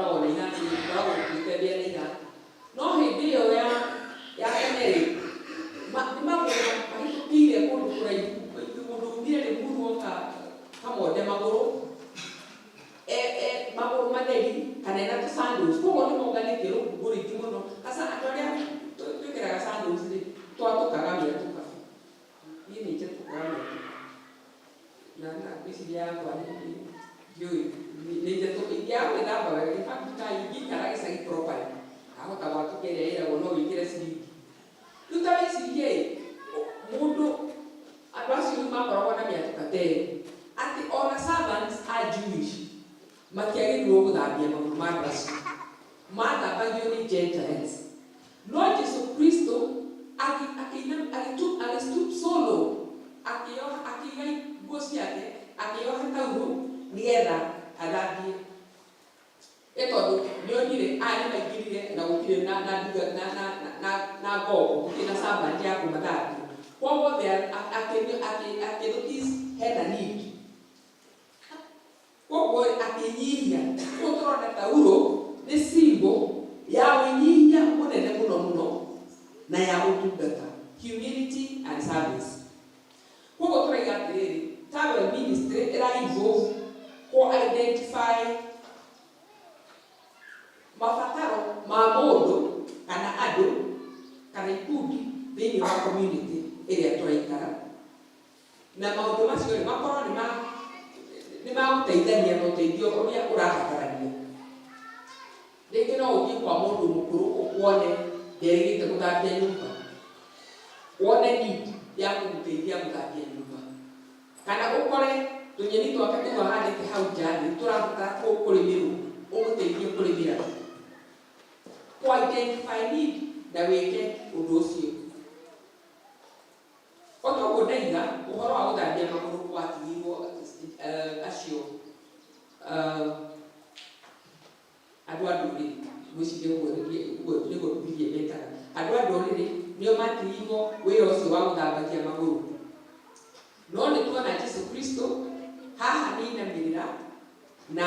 Jewish matiagĩrĩirwo gũthambia magũrũ ma andũ acio, mathambagio nĩ Gentiles. No Jesu Kristo agĩstoop so low, akĩoha, akĩiga nguo ciake, akĩoha taurũ nĩgetha athambie, ĩ tondũ nĩonire aya nĩmaingĩrire na gũtirĩ na na nduga na na na na ngombo, gũtirĩ na servant ya kũmathambia. Koguo akĩ notice hena need, koguo akĩnyihia. Koguo tũrona taurũ nĩ symbol ya wĩnyihia mũnene mũno mũno na ya ũtungata, humility and service. Koguo tũraiga atĩrĩrĩ, towel ministry ĩra involve kũ identify mabataro ma mũndũ kana andũ kana ikundi thĩinĩ wa community ĩrĩa tũraikara, na maũndũ macio rĩ, makorwo nĩ magũteithania na ũteithio ũrĩa ũrabatarania. Rĩngĩ no ũthiĩ kwa mũndũ mũkũrũ, wone nderĩgĩte gũthambia nyũmba, wone need ya kũmũteithia gũthambia nyũmba, kana ũkore tũnyeni twake tũu ahandĩte hau nja nĩ tũrabatara kũrĩmĩrwo, ũmũteithie kũrĩmĩra. Kũ identify need na wĩke ũndũ ũcio. O toguo ndaiga, ũhoro wa gũthambia magũrũ watigirwo acio andũ a ndũrĩrĩ. Ngwĩciria ũguo nĩguo Bibilia ĩmetaga, andũ a ndũrĩrĩ nĩo matigirwo wĩra ũcio wa gũthambagia magũrũ. No nĩ tuona Jesu Kristo haha nĩ inamĩrĩra na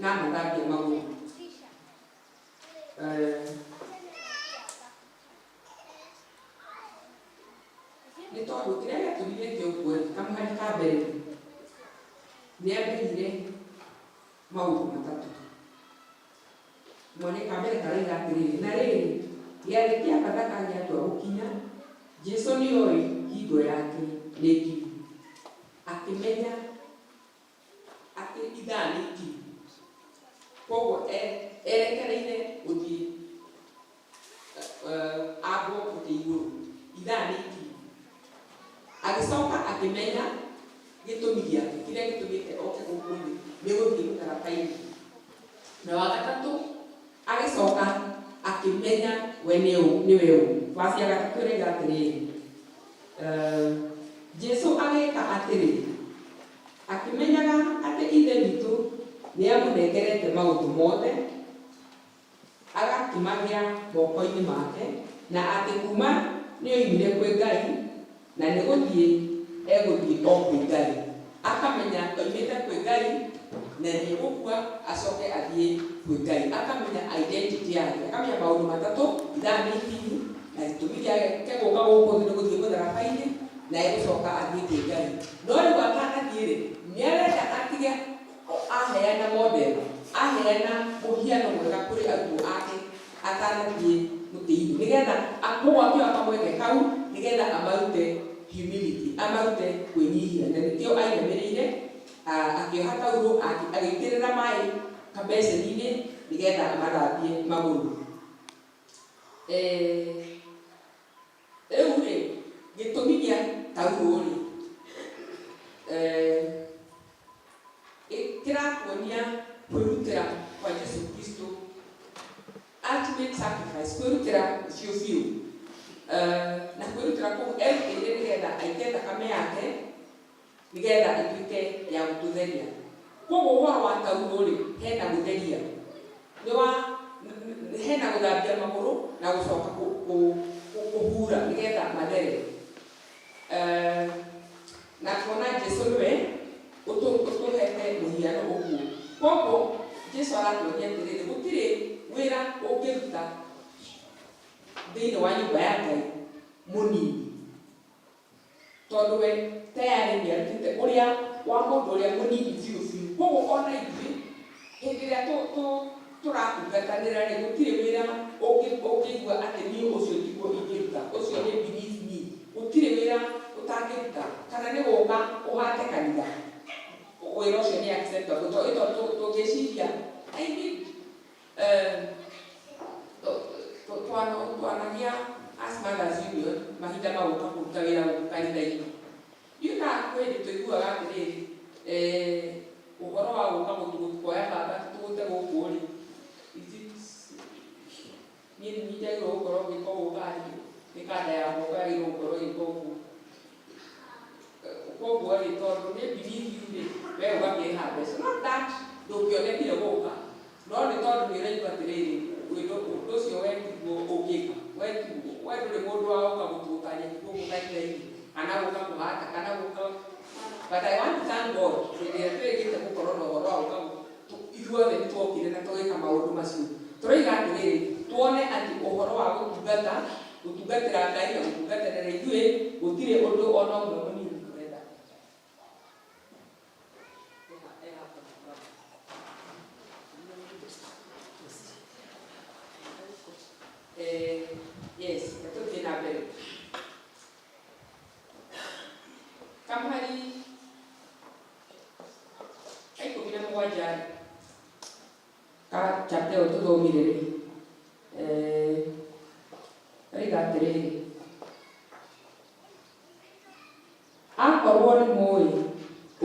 mathambia magũrũ. Nĩ tondũ kĩrĩa gĩatũmire eke ũguo rĩ, kamũhari ka mbere nĩ amenyire maũndũ matatũ. Mwene ka mbere karaiga atĩrĩrĩ, na rĩrĩ, gĩathĩ kĩa Bathaka gĩatua gũkinya, Jesu nĩoĩ hingo yake nĩ nginyu. Akĩmenya atĩ ithaa nĩ ikinyu, koguo erekereire gũthiĩ ambwo mũtĩ igũrũ. Ithaa nĩ ikinyu. Agĩcoka akĩmenya gĩtũmi gĩake kĩrĩa gĩtũmĩte oke gũkũ thĩ nĩ gũthiĩ mũtharaba-inĩ. Na wa gatatũ, agĩcoka akĩmenya we nĩ ũ, nĩwe ũ. Verse ya gatatũ ĩraiga atĩrĩrĩ, Jesu agĩka atĩrĩ, akĩmenyaga atĩ Ithe witũ nĩ amũnengerete maũndũ mothe agakĩmagĩa moko-inĩ make, na atĩ kuma nĩoimire kwĩ Ngai na nĩ gũthiĩ egũthiĩ o kwĩ Ngai. Akamenya oimĩte kwĩ Ngai na nĩ egũkua acoke athiĩ kwĩ Ngai. Akamenya identity yake, akamenya maũndũ matatũ: ithaa nĩ ikinyu, na gĩtũmi gĩake gũka gũkũ thĩ nĩ gũthiĩ mũtharaba-inĩ, na egũcoka athiĩ kwĩ Ngai. No rĩu atanathiĩ rĩ, nĩ arenda atige aheana model, aheana mũhiano mwega kũrĩ arutwo ake atanathiĩ mũtĩ-inĩ, nĩgetha koguo akĩoya kamweke kau nĩgetha amarute humility, amarute kwĩnyihia. Na nĩkĩo ainamĩrĩire, akĩoha taurũ, agĩitĩrĩra maĩ kabeceni-inĩ nĩgetha amathambie magũrũ. Rĩu rĩ, gĩtũmi gĩa taurũ rĩ, kĩratuonia kwĩrutĩra kwa Jesu Kristo, ultimate sacrifice, kwĩrutĩra biũ biũ. Na kwĩrutĩra kũu erutĩire nĩgetha aite thakame yake nĩgetha ĩtuĩke ya gũtũtheria. Koguo ũhoro wa taurũ rĩ, hena gũtheria, nĩ wa hena gũthambia magũrũ na gũcoka kũhura nĩgetha mathere. Na tuona Jesu nĩwe ũtũhete mũhiano ũguo. Koguo Jesu aratuonia atĩrĩrĩ, gũtirĩ wĩra ũngĩruta thĩinĩ wa nyũmba ya Ngai mũnini, tondũ we tayarĩ nĩ arutĩte ũrĩa wa mũndũ ũrĩa mũnini biũ biũ. Koguo ona ithuĩ hĩndĩ ĩrĩa tũratungatanĩra rĩ, gũtirĩ wĩra ũngĩigua atĩ niĩ ũcio tiguo ingĩruta, ũcio nĩ beneath me. Gũtirĩ wĩra ũtangĩruta, kana nĩ gũka ũhate kanitha, wĩra ũcio nĩ acceptable. Tondũ tũngĩciria, I mean, twanagia as Mothers Union mahinda magũka kũruta wĩra gũkũ kanitha-inĩ, ndiũĩ kana kwĩ hĩndĩ tũiguaga atĩrĩrĩ, Ũhoro wa gũka kuoya baba tũgũte gũkũ rĩ, niĩ nĩ njagĩrĩirwo gũkorwo ngĩka ũguo kana nĩ kanda ya guoko yagĩrĩirwo gũkorwo ĩgĩka ũguo? Koguo rĩ, tondũ nĩ believe you rĩ, we ũgakĩrĩha mbeca, not that ndũngĩonekire gũka, no nĩ tondũ nĩ ũraigua atĩrĩrĩ, ũndũ ũcio wetiguo ũngĩka wetiguo. We ndũrĩ mũndũ wa gũka gũtũgũta nyeki gũkũ kanitha-inĩ kana gũka kũhata kana gũka. But I want to thank God, hĩndĩ ĩrĩa twĩrĩgĩte gũkorwo na ũhoro wa gũka, ithuothe nĩ twokire na tũgĩka maũndũ macio. Tũroiga atĩrĩrĩ, tuone atĩ ũhoro wa gũtungata, gũtungatĩra Ngai na gũtungatĩra ithuĩ, gũtirĩ ũndũ ona ũmwe mũnini tũrenda. Yes, tũthiĩ na mbere. Kamũhari ka 17 rĩ, ka chapter ĩyo tũthomire rĩ, oiga atĩrĩrĩ, "Akorwo nĩ mũĩ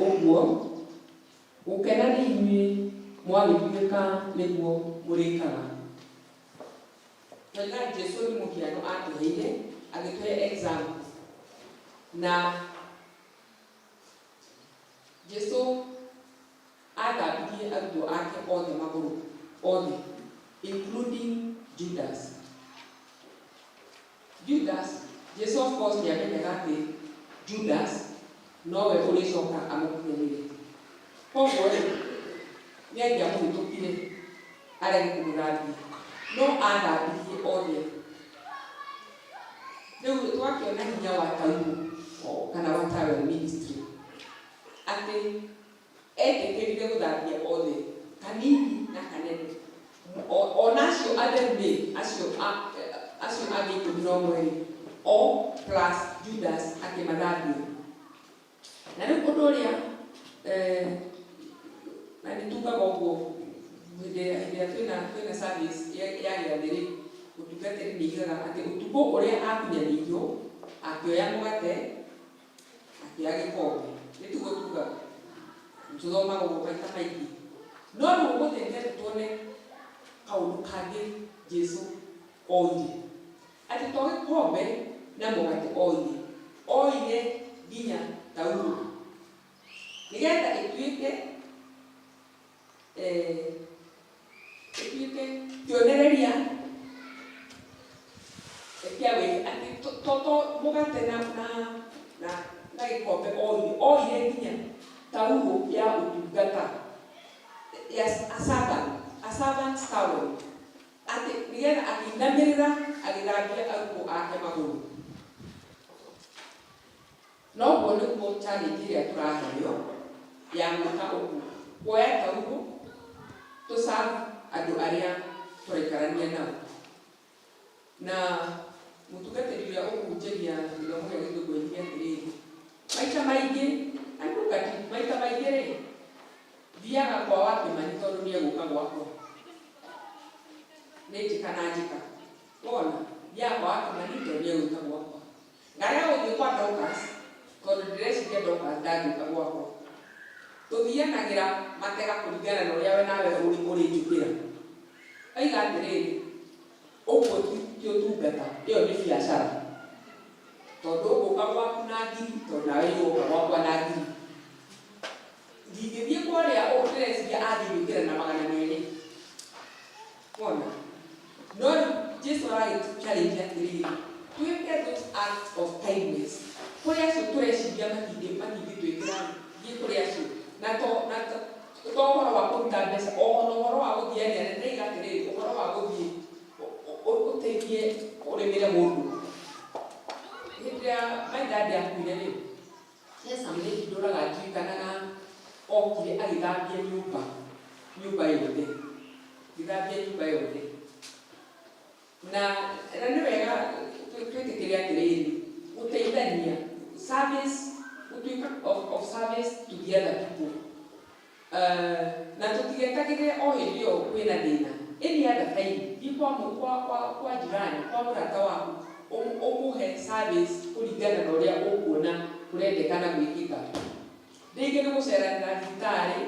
ũguo, gũkena nĩ inyuĩ mwagĩtuĩka nĩguo mũrĩkaga." Twaiga Jesu nĩ mũhiano atũheire, agĩtũhe example. Na Jesu athambirie arutwo ake othe magũrũ, othe, including Judas. Judas, Jesu of course nĩ amenyaga atĩ Judas nowe ũrĩcoka amũkunyanĩre. Koguo rĩ, nĩ angĩamũhĩtũkire arege kũmũthambia, no athambirie othe. Rĩu twakĩona hinya wa taurũ kana wa towel ministry, atĩ etĩkĩrire gũthambia othe, kanini na kanene, ona acio atheru rĩ, acio angĩ 11 rĩ, o plus Judas, akĩmathambia. Na rĩu ũndũ ũrĩa na nĩ tugaga ũguo hĩndĩ ĩrĩa twĩna service ya gĩathĩ rĩ, mũtungatĩri nĩ aigaga atĩ ũtukũ ũrĩa akunyanĩirio, akĩoya mũgate, akĩoya gĩkombe. Nĩ tiguo tugaga? Tũthomaga ũguo maita maingĩ, no rĩu ũmũthĩ nĩgetha tuone kaũndũ kangĩ Jesu oire, atĩ to gĩkombe na mũgate oire, oire nginya taurũ nĩgetha ĩtuĩke kĩonereria kĩa wĩ atĩ to mũgate na gĩkombe oire, oire nginya taurũ ya ũtungata ya a servant's towel, atĩ nĩgetha akĩinamĩrĩra agĩthambia arutwo ake magũrũ. Noguo nĩguo challenge ĩrĩa tũraheo ya gwĩka ũguo, kuoya taurũ tũserve andũ arĩa tũraikarania nao. Na mũtungatĩri ũrĩa ũkũhunjagia gĩthomo gĩa Gĩthũngũ oigire atĩrĩrĩ, maita maingĩ andũkati, maita maingĩ rĩ, thiaga kwa wa Kĩmani tondũ nĩ egũka gwakwa, nĩ njĩka na njĩka wona, thiaga kwa wa Kĩmani tondũ nĩ egũka gwakwa, ngarega gũthiĩ kwa Dorcas tondũ ndĩreciria Dorcas ndangĩũka gwakwa. Tũthianagĩra matega kũringana na ũrĩa we nawe ũrĩnjũkĩra. Oiga atĩrĩrĩ, ũguo ti ũtungata, ĩyo nĩ biacara, tondũ ũgũka gwaku na ngiri, tondũ nawe nĩũgũka gwakwa na ngiri. Ndingĩthiĩ kwarĩa ndĩreciria angĩnjũkĩra na 200, wona. No rĩu Jesu aragĩtũ challenge atĩrĩrĩ, twĩke those acts of kindness kũrĩ acio tũreciria matingĩtwĩkĩra. Thiĩ kũrĩ acio na to ũhoro wa kũruta mbeca, ona ũhoro wa gũthiania. Na ndĩraiga atĩrĩrĩ, ũhoro wa gũthiĩ ũteithie ũrĩmĩre mũndũ. Hĩndĩ ĩrĩa my dad akuire rĩ, he some lady ndũraga ndirikanaga okire agĩthambia nyũmba yothe, agĩthambia nyũmba yothe. Na nĩ wega twĩtĩkĩre atĩrĩrĩ, gũteithania, service, gũtuĩka of service to the other people, na tũtigetagĩrĩre o hĩndĩ ĩyo kwĩna thĩna. Any other time, thiĩ kwa jirani, kwa mũrata waku, ũmũhe service kũringana na ũrĩa ũkuona kũrendekana gwĩkĩka. Rĩngĩ nĩ gũceranĩra thibitarĩ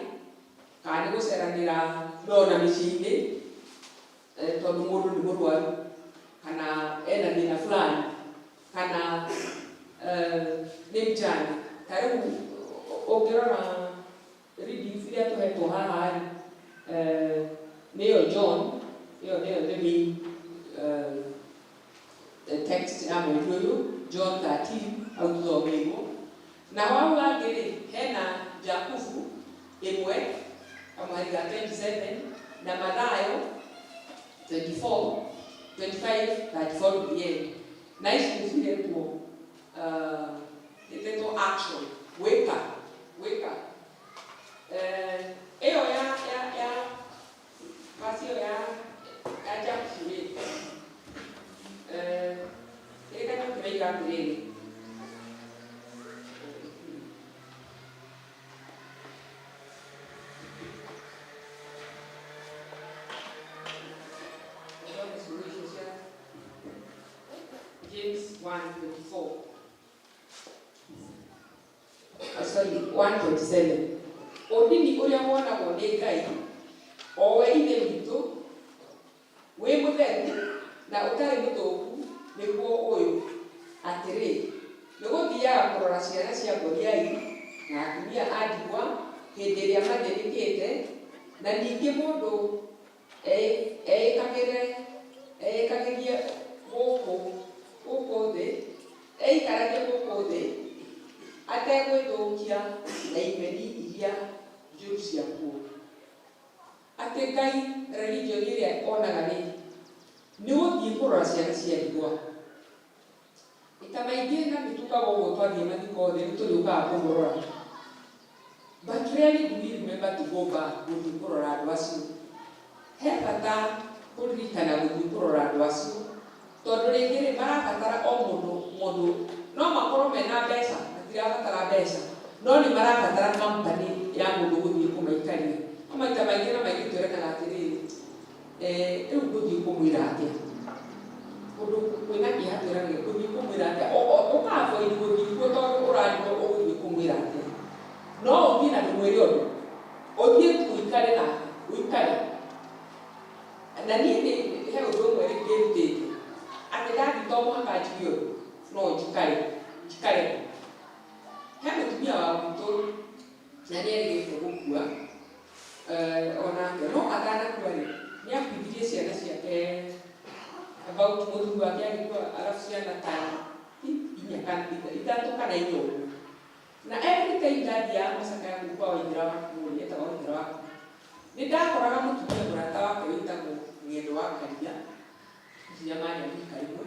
kana nĩ gũceranĩra no na mĩciĩ-inĩ, tondũ mũndũ nĩ mũrwaru kana ena thĩna fulani kana nĩ mjane. Ta rĩu ũngĩrora readings iria tũhetwo haha rĩ, nĩyo John, ĩyo nĩyo the main text ya mweri ũyũ, John 13, hau tũthomeirwo. Na hau hangĩ rĩ, hena Jakubu 1 kamũhari ga 27 na Mathayo 24 25 34 to the end. Na ici nĩ ciretwo ĩtetwo action, gwĩka gwĩka. Ĩyo ya verse ĩyo ya Jakubu rĩ, kĩrĩkanĩro kĩroiga atĩrĩrĩ, Thome ciugo icio cia James 1:24. Sorry, 1:27. Ũndini ũrĩa wonagwo nĩ Ngai, o we Ithe witũ, wĩ mũtheru na ũtarĩ mũthũku nĩguo ũyũ, atĩrĩ, nĩ gũthiaga kũrora ciana cia ngoriai na atumia a ndigwa hĩndĩ ĩrĩa mathĩnĩkĩte, na ningĩ mũndũ eĩkagĩrie gũkũ thĩ, eikaragie gũkũ thĩ ategwĩthũkia na imeni iria njũru ciakuo. Atĩ Ngai religion ĩrĩa onaga rĩ, nĩ gũthiĩ kũrora ciana cia ndigwa. Ita maingĩ na nĩ tugaga ũguo twathiĩ mathiko thĩ nĩ tũrĩũkaga kũmũrora. But rarely do we remember to go back gũthiĩ kũrora andũ acio. He bata kũririkana gũthiĩ kũrora andũ acio, tondũ rĩngĩ rĩ, marabatara o mũndũ mũndũ no makorwo mena mbeca, matirabatara mbeca, no nĩ marabatara company ya mũndũ gũthiĩ kũmaikaria. No maita maingĩ na maingĩ twĩranaga atĩrĩrĩ, rĩu ngũthiĩ kũmwĩra atĩa? Kũndũ kwĩna kĩeha twĩranaga ngũthiĩ kũmwĩra atĩa? Ũka avoid gũthiĩ kuo tondũ ũrarigwo ũgũthiĩ kũmwĩra atĩa. No ũthiĩ na ndũmwĩre ũndũ, ũthiĩ tu ũikare nake, ũikare. Na niĩ nĩ he ũndũ ũmwe ndĩrutĩte, atĩ ndathiĩ to mũhaka njuge ũndũ, no njikare, njikare. He mũtumia wa gwitũ na nĩ erĩgĩte gũkua, onake, no atanakua rĩ, nĩ akuithirie ciana ciake about mũthuri wake agĩkua, arabu ciana ta inya kana ithatũ kana inya ũguo. Na every time ndathiaga macakaya kũu kwa Waithera waku rĩ, etagwo Waithera waku, nĩ ndakoraga mũtumia mũrata wake wĩtagwo Ng'endo wa Karia, nginya marĩ a rika rĩmwe.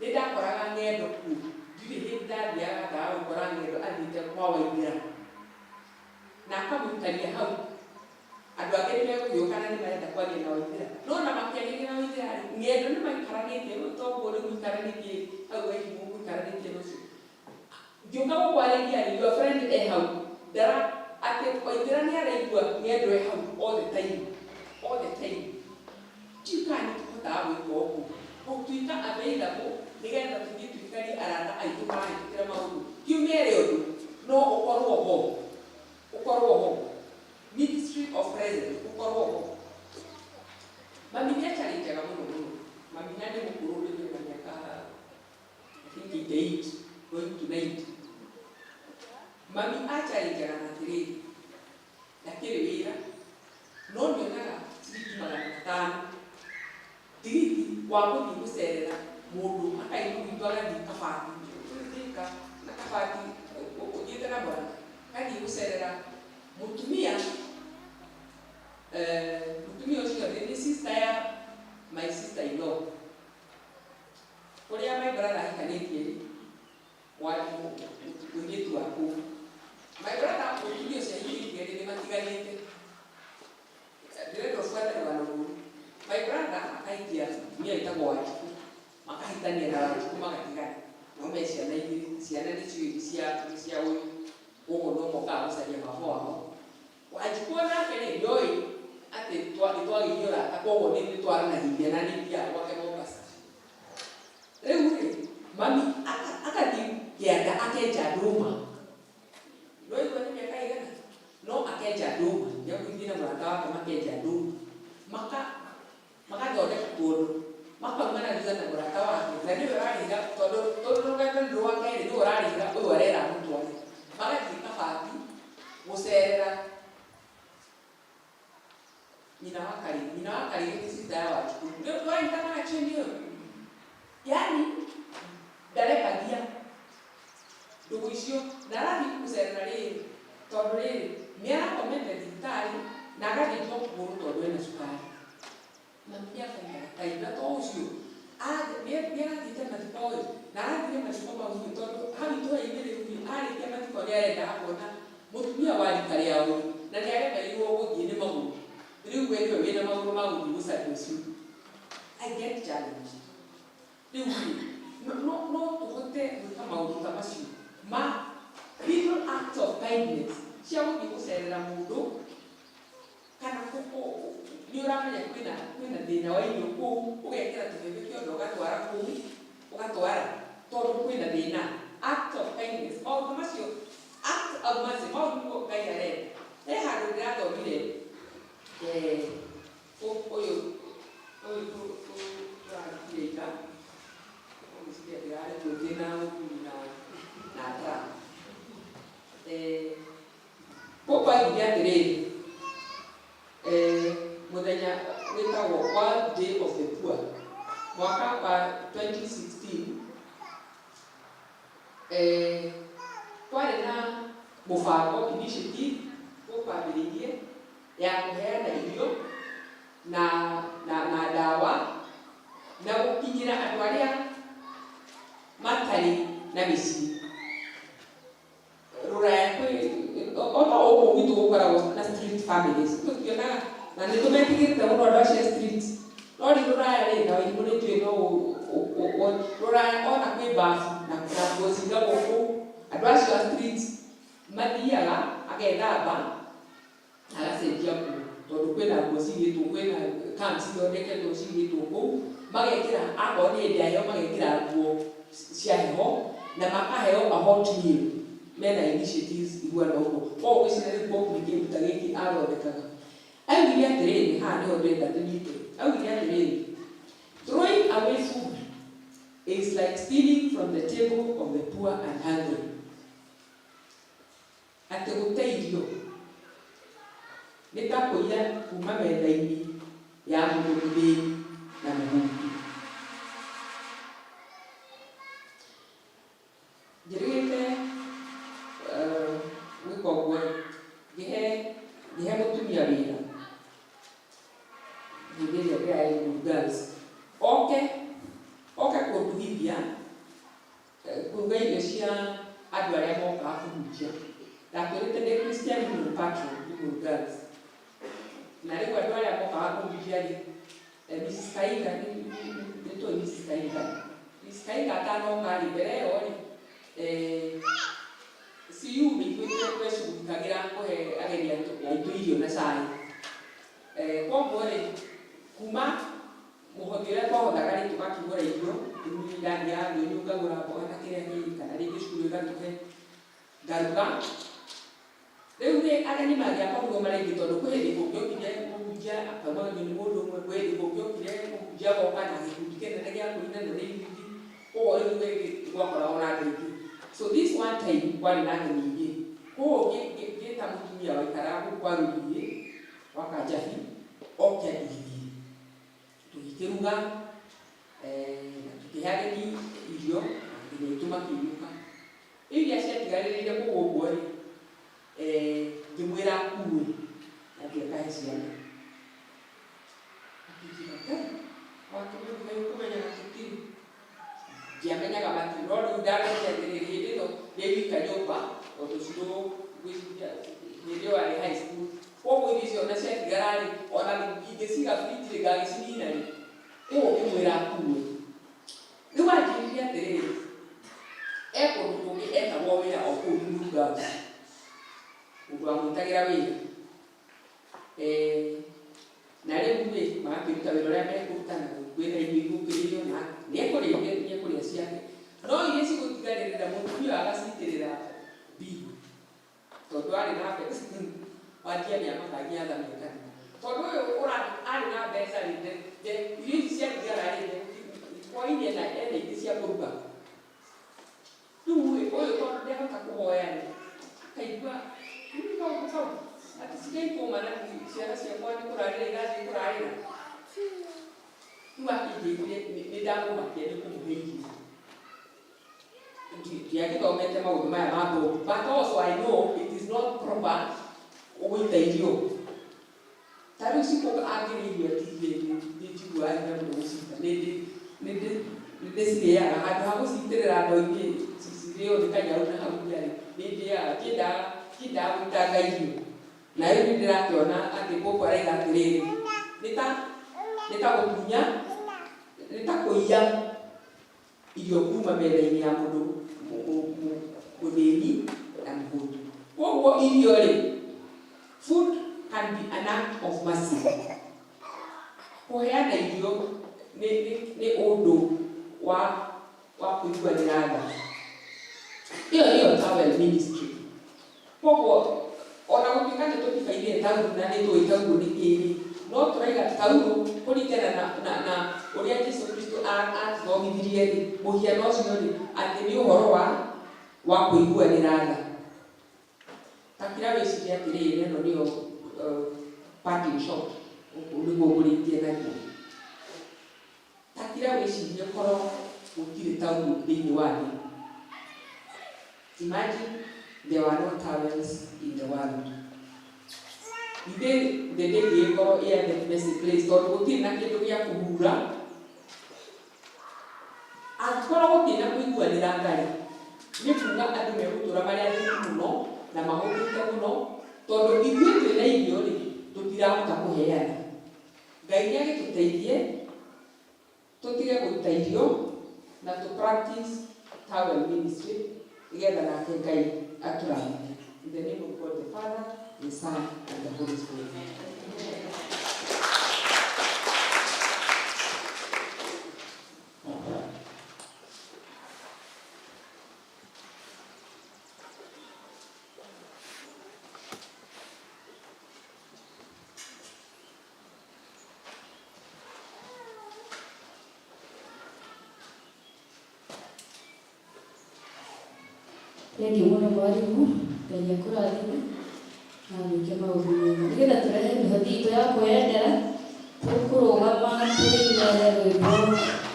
Nĩ ndakoraga Ng'endo kuo, ndirĩ hĩndĩ ndathiaga ngaga gũkora Ng'endo athiĩte kwa Waithera. Na akamũikaria hau. Andũ angĩ nĩ megũgĩũka na nĩ marenda kwaria na Waithera. No na makĩaragia na Waithera rĩ, Ng'endo nĩ maikaranĩtie, rĩu to ũguo rĩu mũikaranĩtie hau Wairimu mũikaranĩtie na ũcio. Ngĩũka gũkwarĩria rĩ, your friend e hau, ndara atĩ Waithera nĩ araigua Ng'endo e hau all the time, all the time. Ndiũĩ kana nĩ tũhotaga gwĩka ũguo. Gũtuĩka available nĩgetha tũthiĩ tũikarie arata aitũ marahĩtũkĩra maũndũ. Ti ũmere ũndũ, no ũkorwo ho. Ũkorwo ho. Ministry of presence, ũkorwo ho. Mami nĩ acarinjaga mũno mũno. Mami na nĩ mũkũrũ rĩu ena mĩaka I think 88 going to 90. Mami acarinjaga na atĩrĩrĩ, ndakĩrĩ wĩra, no nĩonaga ciringi 500 tigiti wa gũthiĩ gũcerera mũndũ, akaigua gwitũ agathiĩ Kabati, Thika na Kabati ũthiĩte na mwana, agathiĩ gũcerera mũtumia, mũtumia ũcio nĩ sister ya my sister in law. Kũrĩa my brother ahikanĩtie rĩ, mũirĩtu wa kũu. My brother mũtumia ũcio ahikĩtie rĩ, nĩ matiganĩte. Ndĩrenda ũbuate rũgano rũrũ. My brother akahikia mũtumia wĩtagwo Wanjikũ, makahikania na Wanjikũ magatigana. No me ciana igĩrĩ, ciana nĩcio nĩ cia ũyũ, koguo no mokaga gũcaria baba wao. Wanjikũ onake rĩ, nĩoĩ atĩ nĩ twagĩire ũrata, koguo nĩ twaranagĩria na nĩ thiaga gwake Mombasa. Rĩu rĩ, mami akathiĩ kĩanda akenja ndũma. Nĩwaigua nĩ mĩaka Makenja ndũma, nĩegũthiĩ na mũrata wake makenja ndũma, magathondeka kũndũ, makauma na thutha na mũrata wake, na nĩwe ũrarĩhĩra tondũ rũgendo nĩ rwake rĩ, nĩwe ũrarĩhĩra ũyũ arera amũtware. Magathiĩ Kabati gũcerera nyina wa Karĩrĩ. Nyina wa Karĩrĩ nĩ sister ya Wanjikũ. Nĩwanyitana na chain ĩyo? Yaani ndarekagia ndũgũ icio na arathiĩ kũmũcerera rĩrĩ tondũ rĩrĩ nĩ arakomete thibitarĩ na agathĩnjwo kũgũrũ tondũ ena cukari. Mami nĩ abataraga time na to ũcio nĩ arathiĩte mathiko ĩ na arathire mathiko mau ĩ tondũ hau itũra-inĩ rĩu ĩ arĩkia mathiko nĩ arendaga kuona mũtumia wa rika rĩao ĩ na nĩ aremereirwo gũthiĩ nĩ magũrũ rĩu we nĩwe wĩna magũrũ ma gũthiĩ gũcaria ũcio. I get challenged. Rĩu rĩ, no no tũhote gwĩka maũndũ ta macio ma little acts of kindness cia gũthiĩ gũcerera mũndũ kana nĩ ũramenya kwĩna kwĩna thĩna wa irio kũu, ũgekĩra tũbebe kĩondo ũgatwara kũu, ũgatwara tondũ kwĩna thĩna. Act of kindness, maũndũ macio, act of mercy, mau nĩguo Ngai arenda. He handũ ndĩrathomire ũyũ ũyũ tũrarutire ira, ngwĩciria ndĩrarĩ kuo ndĩna mũthuri na na Trump. Pope augire atĩrĩrĩ, mũthenya wĩtagwo World Day of the Poor, mwaka wa 2016, kwarĩ na mũbango initiative Pope ambĩrĩirie ya kũheana irio na ndawa na gũkinyĩra andũ arĩa matarĩ na mĩciĩ. Rũraya kwĩ o no gũkũ gwitũ gũkoragwo na street families, tũtionaga na nĩ tũmetigĩrĩte mũno andũ acio a street, no rĩu Rũraya rĩ na Wairimũ nĩ njũĩ no Rũraya ona kwĩ bafu na nguo cigagwo kũu, andũ acio a street mathiaga agethamba agacenjia nguo tondũ kwĩna nguo cigĩtwo, kwĩna camps ithondeketwo cigĩtwo kũu, magekĩra akorwo nĩ hĩndĩ ya heho magekĩra nguo cia heho na makaheo a hot meal, mena initiatives ihuana ũguo. Koguo ngwĩciria rĩu Pope nĩ kĩndũ ta gĩkĩ athondekaga. Augire atĩrĩrĩ, haha nĩho ndĩrenda tũnyite, augire atĩrĩrĩ, "Throwing away food is like stealing from the table of the poor and hungry." Atĩ gũte irio nĩ ta kũiya kuma metha-inĩ ya mũndũ mũthĩni na mũhũtu. Njĩrĩgĩte gwĩka ũguo ngĩhe ngĩhe mũtumia wĩra hĩndĩ ĩrĩa ndĩrarĩ Good Girls oke oke kũndugithia kũruga irio cia andũ arĩa mokaga kũhunjia. Ndakwĩrĩte ndĩ Christian Women Patron Good Girls. Na rĩu andũ arĩa mokaga kũhunjia rĩ, Mrs. Kainga, nĩ tũĩ Mrs. Kainga. Mrs. Kainga atanoka rĩ, mbere ĩyo rĩ, CU nĩ ithuĩ twecugurikagĩra kũhe ageni aitũ irio na cai. Koguo rĩ, kuma mũhothi ũrĩa twahothaga rĩ, tũgakĩgũra irio, rĩu niĩ ndathiaga ndũnyũ ngagũra mboga na kĩrĩa kĩngĩ, kana rĩngĩ cukuru ĩgatũhe, ngaruga. Rĩu rĩ, ageni mangĩakorirwo marĩ aingĩ tondũ kwĩ hĩndĩ kũngĩokire mũhunjia akaumagio nĩ mũndũ ũmwe, kwĩ hĩndĩ kũngĩokire mũhunjia agoka na gĩkundi kĩnene gĩa kũina na nĩ yuthi, koguo rĩu gwakoragwo na andũ aingĩ. So this one time kwarĩ na ageni aingĩ, koguo ngĩta mũtumia waikaraga kũu kwa Rũriĩ gwa Kanjabi oke andugithie. Tũgĩkĩruga na tũkĩhe ageni irio na ageni aitũ makĩinũka. Iria ciatigarĩrĩire kũu ũguo rĩ, ngĩmwĩra akue athiĩ akahe ciana. Akĩnjĩra, Ngai, wakĩmenya kaĩ ũkũmenyaga tũtirĩ? Ndiamenyaga matirĩ, no rĩu ndamenyire atĩrĩrĩ, hĩndĩ ĩno ndĩ wika nyũmba, tondũ Shiro ngwĩciria hĩndĩ ĩyo arĩ high school, koguo irio icio ona ciatigara rĩ, ona ingĩciga fridge rĩ, ngagĩcinina rĩ? Koguo ngĩmwĩra akue. Rĩu anjĩrire atĩrĩrĩ, e kũndũ kũngĩ etagwo wĩra o kũu Limuru Girls, mũndũ wamwĩtagĩra wĩra. Na rĩu rĩ, magakĩruta wĩra ũrĩa mekũruta na kwĩna irio igũkĩrĩo na nĩekũrĩa nĩekũrĩa ciake. No iria cigũtigarĩrĩra mũtumia ũyũ agacitĩrĩra bill tondũ arĩ na mbeca. Watia nĩ amakagia athamia kanitha tondũ ũyũ arĩ na mbeca rĩ, irio ici ciatigara rĩ, hwainĩ ena ingĩ cia kũruga. Rĩu ĩ ũyũ tondũ ndehota kũhoya rĩ, akaigua rĩu kaũndũ kau atĩ cikaikũma na ciana ciakwa nĩ kũrarĩra irathiĩ kũrarĩra. Rĩu akĩnjĩrire nĩ ndamũmakia nĩ kũmũhe irio. Ndiagĩthomete maũndũ maya ma bomu, but also I know it is not proper gũita irio. Ta rĩu cikũ angĩrĩa irio atigie, nĩ njiguaga hinya mũno gũcita, nĩ ndĩcirĩaga handũ ha gũcitĩrĩra ndoo-inĩ cirĩo nĩ kanyau na hau nja rĩ, nĩ ndĩaga, ndiendaga gũitanga irio. Na rĩu nĩ ndĩrakĩona atĩ gũkũ araiga atĩrĩrĩ, nĩ ta gũtunya, nĩ ta kũiya irio kuma metha-inĩ ya mũndũ mũthĩni na mũhũtu. Koguo irio rĩ, food can be an act of mercy. Kũheana irio nĩ ũndũ wa kũiguanĩra tha. Ĩyo nĩyo towel ministry. Koguo ona gũtuĩka nĩ tũtibaire taurũ na nĩ tũĩ taurũ nĩ kĩĩ rĩ, no tũraiga taurũ kũringana na ũrĩa Jesu Kristo atũthomithirie rĩ, mũhiano ũcio rĩ, atĩ nĩ ũhoro wa kũiguanĩra tha. Ta kira wĩcirie atĩrĩrĩ, ĩno nĩyo parting shot, nĩguo ngũrĩkia naguo. Ta kira wĩcirie korwo gũtirĩ taurũ thĩinĩ wa thĩ. Imagine there were no towels in the world. Ithe thĩ ndĩngĩgĩkorwo ĩ a messy place tondũ gũtirĩ na kĩndũ gĩa kũhura. Angĩkorwo gũtirĩ na kũiguanĩra tha rĩ, nĩ kuga andũ megũtũra marĩ athĩni mũno na mahũtĩte mũno, tondũ ithuĩ twĩna irio rĩ, tũtirahota kũheana. Ngai nĩ agĩtũteithie tũtige gũita irio na tũ practice towel ministry nĩgetha nake Ngai atũrathime. In the name of God the Father, the Son, and the Holy Spirit. Thengiũ mũno mwarimũ, Ngai akũrathime na gwĩke maũndũ mega. Nĩgetha tũrehe mĩhothi itũ ya kwĩyendera, tũkũrũgama tũine rwĩmbo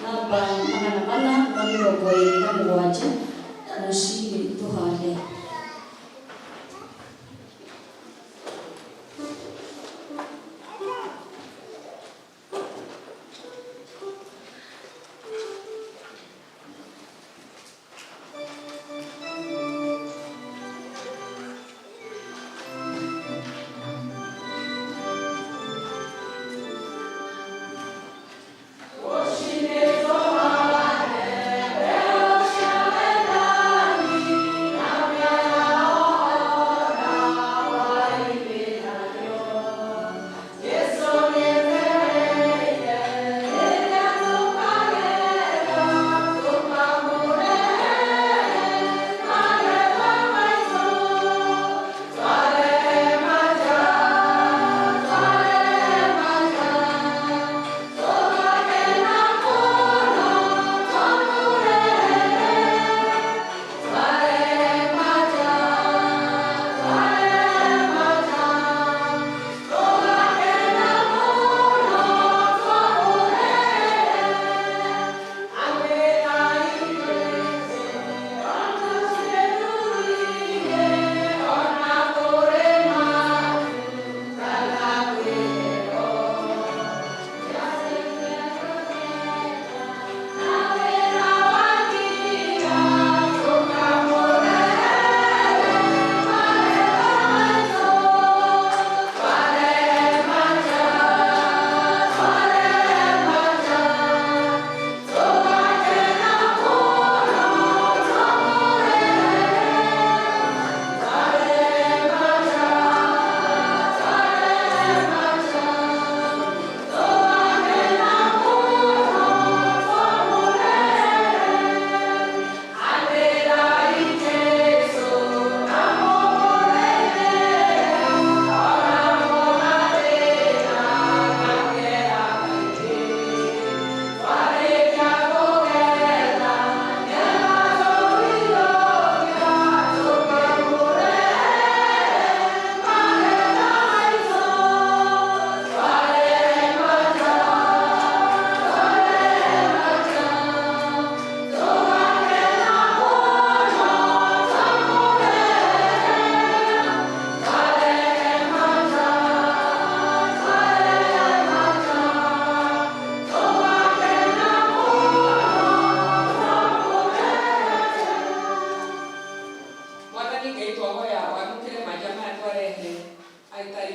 namba 427, rũcinĩ tũhande. Rũcinĩ tũhande mbeũ cia wendani.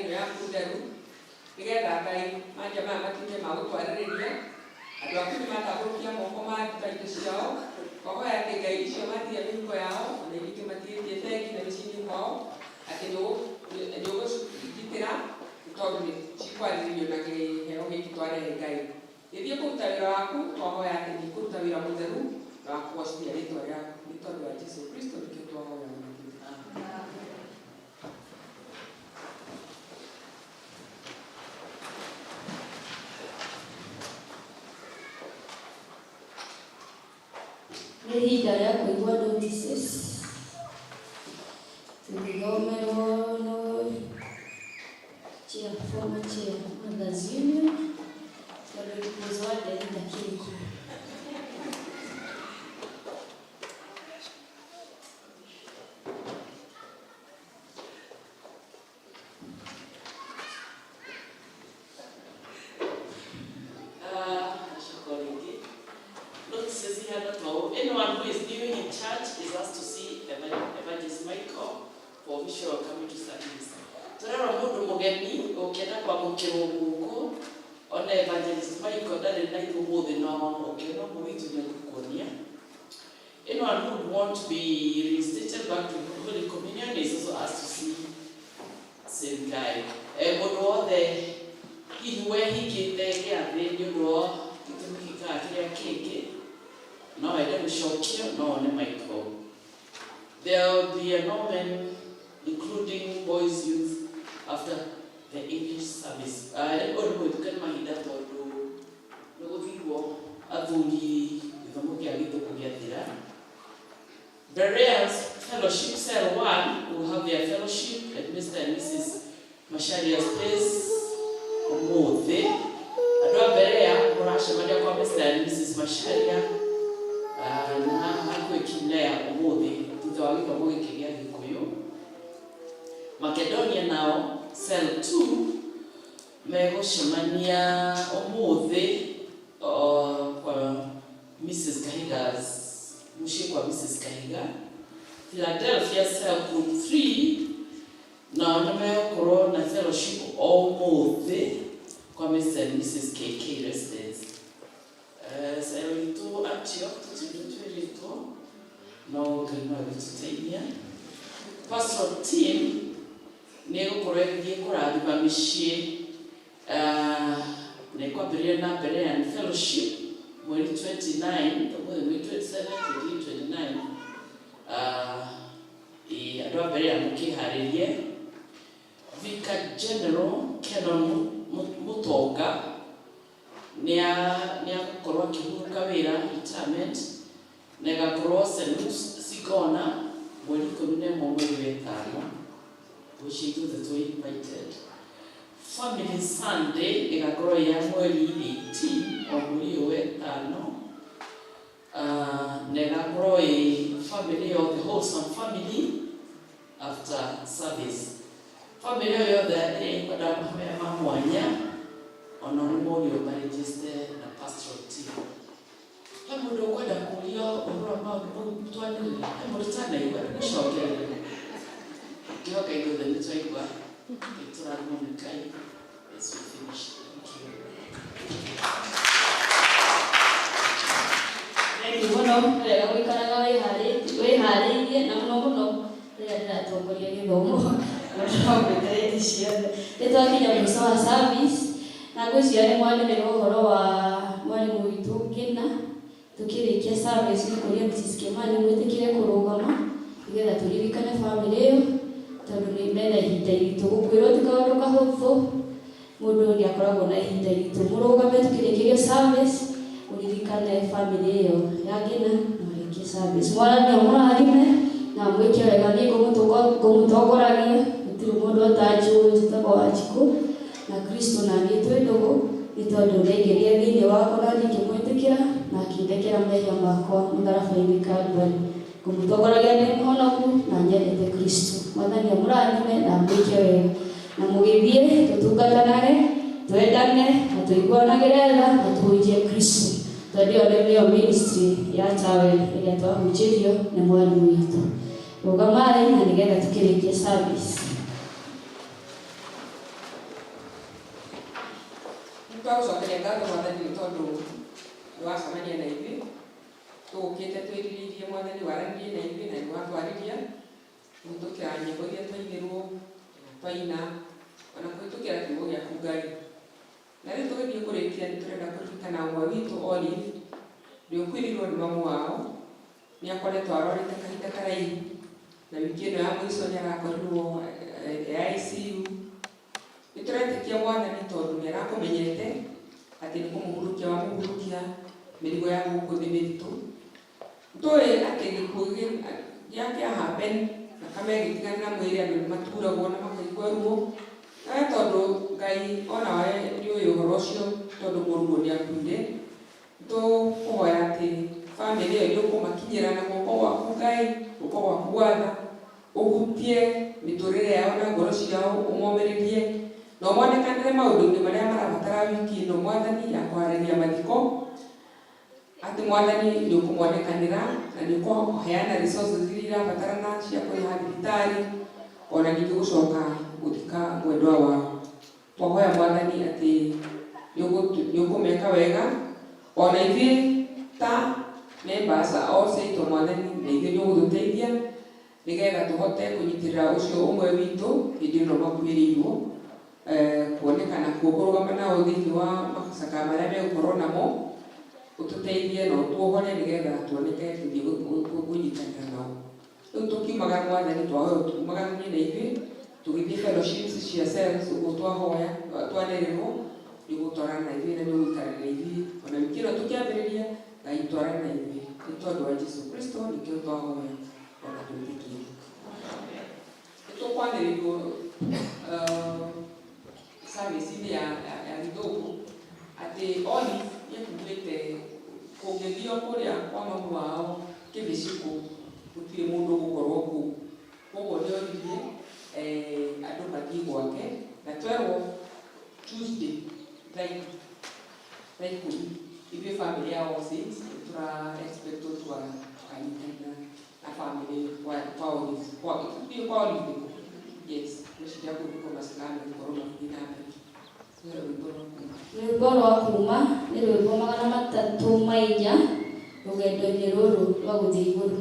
Ĩno yaku theru nĩgetha Ngai manja maya matuĩke ma gũtwarĩrĩria andũ aku nĩ matambũrũkia moko maruta indo ciao twahoya atĩ Ngai icio matige mĩhuko yao ona iria ingĩ matigĩtie bengi na mĩciĩ-inĩ kwao atĩ nĩ ũgũcigitĩra nĩ tondũ nĩ cikwarĩrĩrio na kĩheo gĩkĩ twarehe. Ngai gĩthiĩ kũruta wĩra waku, twahoya atĩ nĩ kũruta wĩra mũtheru na wa kũgocithia rĩtwa rĩaku. Nĩ tondũ wa Jesu Kristo nĩkĩo twahoya na twĩtĩkĩtie. Nĩ ihinda rĩa kũigua notices tũgĩthomerwo no chair, former chair, Mothers Union, tondũ Rose wa Nderi ndakĩrĩ kuo. Accordingly. Notices here that all. Anyone who is new in church is asked to see Evangelist Michael for official coming to service. Turerwo mundu mugeni ukienda kwamukirwo guku ona Evangelist Michael ndarĩ na ithuĩ ũmũthĩ no ũngĩona ũguo witũ nĩ egũkuonia. Anyone who would want to be reinstated back to Holy Communion is also asked to see same guy. Mũndũ wothe hihi wehingĩte gĩathĩ nĩ ũndũ wa gĩtũmi gĩkaga kĩrĩa kĩngĩ no ende gũcokio no one Michael. There will be a Norman including boys youth after the English service. Ũyũ nĩ mũhĩtũke nĩ mahinda tondũ nĩ gũthirwo athuri gĩthomo kĩa gĩthũngũ gĩathira. Bereans Fellowship Cell 1 will have their fellowship at Mr. and Mrs. Masharia's place ũmũthĩ. Andũ a Berea mũracemania kwa Mr. and Mrs. Masharia na hakuhĩ Kimlea ũmũthĩ thutha wa gĩthomo gĩkĩ gĩa Gĩkũyũ. Makedonia nao Cell 2 megũcemania ũmũthĩ kwa Mrs. Kahiga's mũciĩ kwa Mrs. Kahiga. Philadelphia Cell Group 3 nao nĩ megũkorwo na fellowship o ũmũthĩ kwa Mr. and Mrs. KK residence. Cell itũ Antioch tũtirĩ twĩrĩtwo no Ngai no agĩtũteithia. Pastoral team nĩ ĩgũkorwo ĩgĩthiĩ kũrathima mĩciĩ na ĩkwambĩrĩria na Berean Fellowship mweri 29, ũmũthĩ mweri 27, 29. Andũ a Berea mũkĩharĩrie. Vicar General Canon Mutonga nĩ agũkorwo akĩhurũka wĩra retirement na ĩgakorwo St. Luke's Sigona mweri 11 mweri wa ĩtano, which ithuothe twĩ invited. Family Sunday ĩgakorwo ya mweri 18 o mweri ũyũ wa ĩtano na ĩgakorwo ĩ family yothe, wholesome family after service. Family ĩyo yothe ĩrĩa ĩkwenda mahoya ma mwanya ona nĩ morio maregister na pastoral team. He mũndũ ũkwenda kũrio ũhoro wa maũndũ mau twanĩrĩra? He mũndũ tanaigua gũcokereria? Ngĩhoka ithuothe nĩ twaigua. Tũrathimwo nĩ Ngai as we finish. Thank you. Thank you mũno. Nĩ wega gũikaraga wĩharĩirie na mũno mũno rĩrĩa ndĩratongoria gĩthomo mũndũ no ngwĩte hĩndĩ ciothe. Nĩ twakinya mũico wa service na ngwĩciria nĩ mwanĩrĩra ũhoro wa mwarimũ witũ Ngĩna. Tũkĩrĩkia service nĩ kũria Mrs. Kimani mwĩtĩkĩre kũrũgama nĩgetha tũririkane family ĩyo tondũ nĩ mena ihinda iritũ. Gũkwĩrwo ti kaũndũ kahũthũ, mũndũ nĩ akoragwo na ihinda iritũ. Mũrũgame tũkĩrĩkĩria service ũririkane family ĩyo ya Ngĩna na ũrĩkie service. Mwathani amũrathime na mwĩke wega. Niĩ ngũmũtongoragia, gũtirĩ mũndũ atanjũĩ, njĩtagwo Wanjikũ na Kristo na niĩ twĩ ndũgũ nĩ tondũ nĩaingĩrire thĩinĩ wakwa na niĩ ngĩmwĩtĩkĩra na akĩndekera mehia makwa mũtharaba-inĩ Calvary. Ngũmũtongoragia ndĩ mũhonoku na nyendete Kristo. Mwathani amũrathime na mwĩke wega na mũgĩthiĩ tũtungatanage, twendane na tũiguanagĩre tha na tũhunjie Kristo tondũ ĩyo nĩyo ministry ya Tawel ĩrĩa twahunjĩrio nĩ mwarimũ witũ. Rũgamai na nĩgetha tũkĩrĩkie service. Twagũcokeria ngatho Mwathani nĩ tondũ nĩ wacemania na ithuĩ, tũgũkĩte twĩrirĩirie Mwathani waranĩrie na ithuĩ na nĩ watwarĩria kũhĩtũkĩra nyĩmbo iria twainĩrwo na twaina ona kũhĩtũkĩra kiugo gĩaku Ngai. Na rĩu tũgĩthiĩ kũrĩkia nĩ tũrenda kũririkana ũmwe witũ Olive ũrĩa ũkuĩrĩirwo nĩ mamu wao, nĩ akoretwo arwarĩte kahinda karaihu na wiki ĩno ya mũico nĩ arakorirwo e ICU. Nĩ tũretĩkia Mwathani tondũ nĩ arakũmenyete atĩ nĩ kũmũhurukia wamũhurukia mĩrigo ya gũkũ thĩ mĩritũ. Tũĩ atĩ gĩkuũ gĩake happen thakame ĩgĩtigana na mwĩrĩ andũ nĩ maturagwo na makaigua ruo. Nawe tondũ Ngai onawe nĩ ũĩ ũhoro ũcio tondũ mũrũguo nĩ akuire, tũkũhoya atĩ bamĩrĩ ĩyo nĩ ũkũmakinyĩra na guoko gwaku Ngai, guoko gwaku gwa tha, ũhutie mĩtũrĩre yao na ngoro ciao, ũmomĩrĩrie na ũmonekanĩre maũndũ-inĩ marĩa marabatara wiki ĩno Mwathani ya kũharĩria mathiko, atĩ Mwathani nĩ ũkũmonekanĩra na nĩ ũkũheana resources iria irabatarana cia kũrĩha thibitarĩ ona ningĩ gũcoka gũthika mwendwa wao. Twahoya Mwathani atĩ nĩ ũkũmeka wega ona ithuĩ ta members a All Saints Mwathani na ithuĩ nĩ ũgũtũteithia nĩgetha tũhote kũnyitĩrĩra ũcio ũmwe witũ hĩndĩ ĩno makuĩrĩirwo, kuonekana kuo kũrũgama nao thĩinĩ wa macakaya marĩa megũkorwo namo, ũtũteithie na ũtuohore nĩgetha tuoneke tũthiĩ kũnyitanĩra nao. Rĩu tũkiumagara Mwathani twahoya ũtumagaranie na ithuĩ tũgĩthiĩ fellowships cia cells ũguo twahoya twanĩrĩrwo nĩ ũgũtwarana na ithuĩ na nĩ ũgũikarania na ithuĩ ona wiki ĩno tũkĩambĩrĩria Ngai twarane na ithuĩ nĩ tondũ wa Jesu Kristo nĩkĩo twahoya ona twĩtĩkie. Nĩ tũkwanĩrĩrwo service-inĩ ya Gĩthũngũ atĩ Olive nĩ ekuugĩte kũngĩthio kũrĩa kwa mamu wao Kĩbĩcikũ gũtirĩ mũndũ ũgũkorwo kũu, koguo nĩ oririe andũ mathiĩ gwake na twerwo Tuesday thaa 10 ithuĩ family ya All Saints nĩ tũra expect tũkanyitanĩra na family kwa Olive kwa kwa Olive nĩkũ yes ngwĩciria kũu nĩkuo macakaya megũkorwo magĩthiĩ na mbere. Rwĩmbo rwa kuma. Rwĩmbo rwa kuma nĩ rwĩmbo 304 rũgendo-inĩ rũrũ rwa gũthiĩ igũrũ.